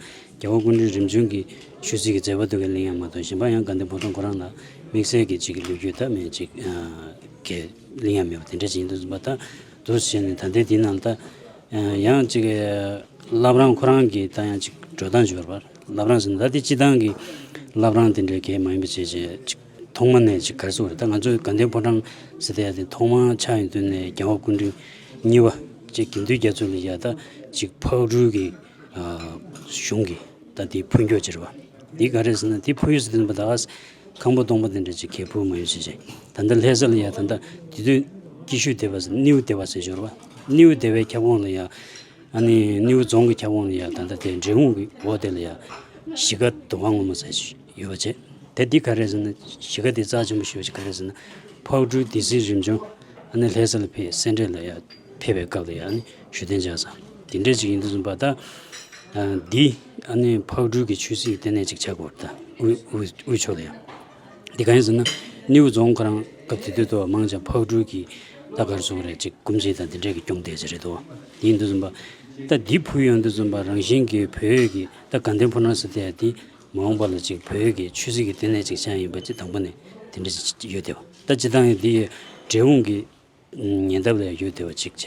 རྒྱལ་བ་སྐུ་ཕྲེང་རིམ་བྱོན་གྱི་ཆོས་སྲིད་ཀྱི་མཛད་པ་དེ་ག་གླེང་ཡ་མ་གཏོགས་གཞན་པ་ཡང་དགའ་ལྡན་ཕོ་བྲང་ཁོ་རང་ལ་དམིགས་བསལ་གྱི་ཅིག་གི་ལོ་རྒྱུས་ད་མེད་ཅིག་གི་གླེང་ཡ་མེད་པ་དེ་འདྲ་ཅིག་ཡིན་དུས་ཙམ་པ་ད་འདུག་བྱས་ནས་ད་ལྟའི་འདི་ནང་ད་ཡང་ཅིག་བླ་བྲང་ཁོ་རང་གི་ད་ཡང་ཅིག་འགྲོ་སྟངས་ཅིག་ཡོད་རེད་པ། བླ་བྲང་ཟེར་ན་ད་དེ་སྤྱི་བཏང་གི་བླ་བྲང་དེ་འདྲའི་གས་མ་ཡིན་པ་བྱས་བྱས་ཅིག་ཐོག་མ་ནས་ཅིག་ག་རེ་ཟེར་དགོས་རེད། ད་ང་ཚོའི་དགའ་ལྡན་ཕོ་བྲང་ཟེར་དེ་ཡ་དེ་ཐོག་མ་ཆགས་ཡོང་དུས་ནས་རྒྱལ་བ་སྐུ་ཕྲེང་གཉིས་པ་ཅིག་དགེ་འདུན་རྒྱ་མཚོ་ལ་ཡ་ད་ཅིག་ཕག་གྲུའི་གི་གཞུང་གི་ད་དེ་ཕུལ་འགྱོག་ཅིག་རེད་པ། དེ་ག་རེ་ཟེར་ན་དེ་ཕུལ་ཡོད་ཟེར་དུས་ད་ཁང་པ་སྟོང་པ་དེ་འདྲ་ཅིག་གས་ཕུལ་མ་ཡོད་ཟེར་བྱས། ད་ལྟ་ལྷ་ས་ལ་ཡ་ད་ལྟ་དེ་དུས་སྐྱིད་ཤོད་སྡེ་བ་ཟེར་སྣེའུ་སྡེ་བ་ཟེར་ཞོར་བ་སྣེའུ་སྡེ་བའི་ཁྱབ་ཁོངས་ལ་ཡ་ཨ་ནི་སྣེའུ་རྫོང་གི་ཁྱབ་ཁོངས་ལ་ཡ་ད་ལྟ་དེ་འབྲས་སྤུངས་ཀྱི་འོག་དེ་ལ་ཡ་གཞིས་ཀ་དུ་བ་སྔོན་མོ་ཟེར་ཞིག་ཡོད་པ་བྱས། དེ་འདི་ག་རེ་ཟེར་ན་གཞིས་ཀ་དེ་རྩ་ཆེན་པོ་ཞེ་པོ་ཅིག་ག་རེ་ཟེར་ན་ཕག་གྲུའི་སྡེ་སྲིད་རིམ་བྱོན་ཨ་ནི་ལྷ་ས་ལ་ཕེབས་སེ་འབྲས་ལ་ཡ་ཕེབས་པའི་སྐབས་ལ་ཡ་ཨ་ནི་བཞུགས་གདན་འཇགས་ས་དེ་འདྲ་ཅིག་ཡིན་དུས་ཙམ་པ་ད་འདི་ཨ་ནི་ཕག་གྲུའི་གི་ཆོས་སྲིད་ལྟེ་གནས་ཅིག་ཆགས་དགོས་རེད། ད་དབུས་དབུས་དབུས་ཕྱོགས་ལ་ཡ། འདི་གང་ཡིན་ཟེར་ན་སྣེའུ་རྫོང་ཁོ་རང་སྐབས་དེ་དུས་དུ་མང་ཆེ་ཕག་གྲུའི་གི་ད་ག་རེ་ཟེར་དགོས་རེད་ཅིག་སྐུ་མཆེད་དང་དེ་འདྲས་ཀྱི་སྐྱོང་བསྡད་ཅིག་རེད་དོ། དེ་ཡིན་དུས་ཙམ་པ་ད་འདི་ཕུལ་ཡོང་དུས་ཙམ་པ་རང་བཞིན་གྱི་བོད་ཀྱི་ད་དགའ་ལྡན་ཕོ་བྲང་ཟེར་དེ་འདི་མ་འོངས་པ་ལ་ཅིག་བོད་ཀྱི་ཆོས་སྲིད་ཀྱི་ལྟེ་གནས་ཅིག་ཆགས་ཡིན་པ་ཅིག་དང་པོ་ནས་དེ་འདྲ་ཅིག་ཡོད་བསྡད་པ། ད་སྤྱི་བཏང་ཡང་འདི་ཡི་འབྲས་སྤུངས་ཀྱི་ཉེ་འདབས་ལ་ཡང་ཡོད་བསྡད་པ་ཅིག་བྱས་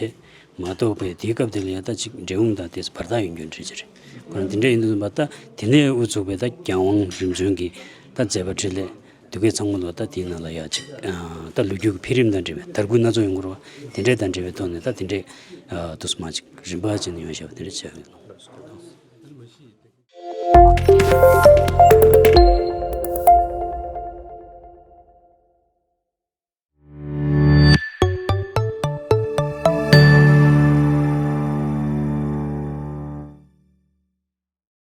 མ་གཏོགས་པའི་དེའི་སྐབས་དེ་ལ་ཡང་ད་ཅིག་འབྲས་སྤུངས་དང་དེ་བར་ཐག་ཡོད་རྒྱུ་འདྲ་ཅིག་རེད། ཁོ་རང་དེ་འདྲ་ཡིན་དུས་ཙམ་པ་ད་དེ་ནས་དབུ་ཚུགས་པའི་ད་རྒྱལ་དབང་རིམ་བྱོན་གྱི་ད་མཛད་པ་འཕྲིན་ལས་འདི་གའི་ཚང་མ་ལོ་ད་དེའི་ནང་ལ་ཡ་ཅིག་ད་ལོ་རྒྱུས་ཀྱི་འཕེལ་རིམ་དང་འབྲེལ་བའི་དར་རྒུད་སྣ་ཚོགས་ཡོང་གི་རེད་བ། དེ་འདྲའི་དང་འབྲེལ་བའི་ཐོག་ནས་ད་དེ་འདྲའི་དུས་སུ་མ་ཅིག་རིམ་པ་བྱས་ནས་ཡོང་བཞག་པ་དེ་འདྲ་བྱས་ཡོད།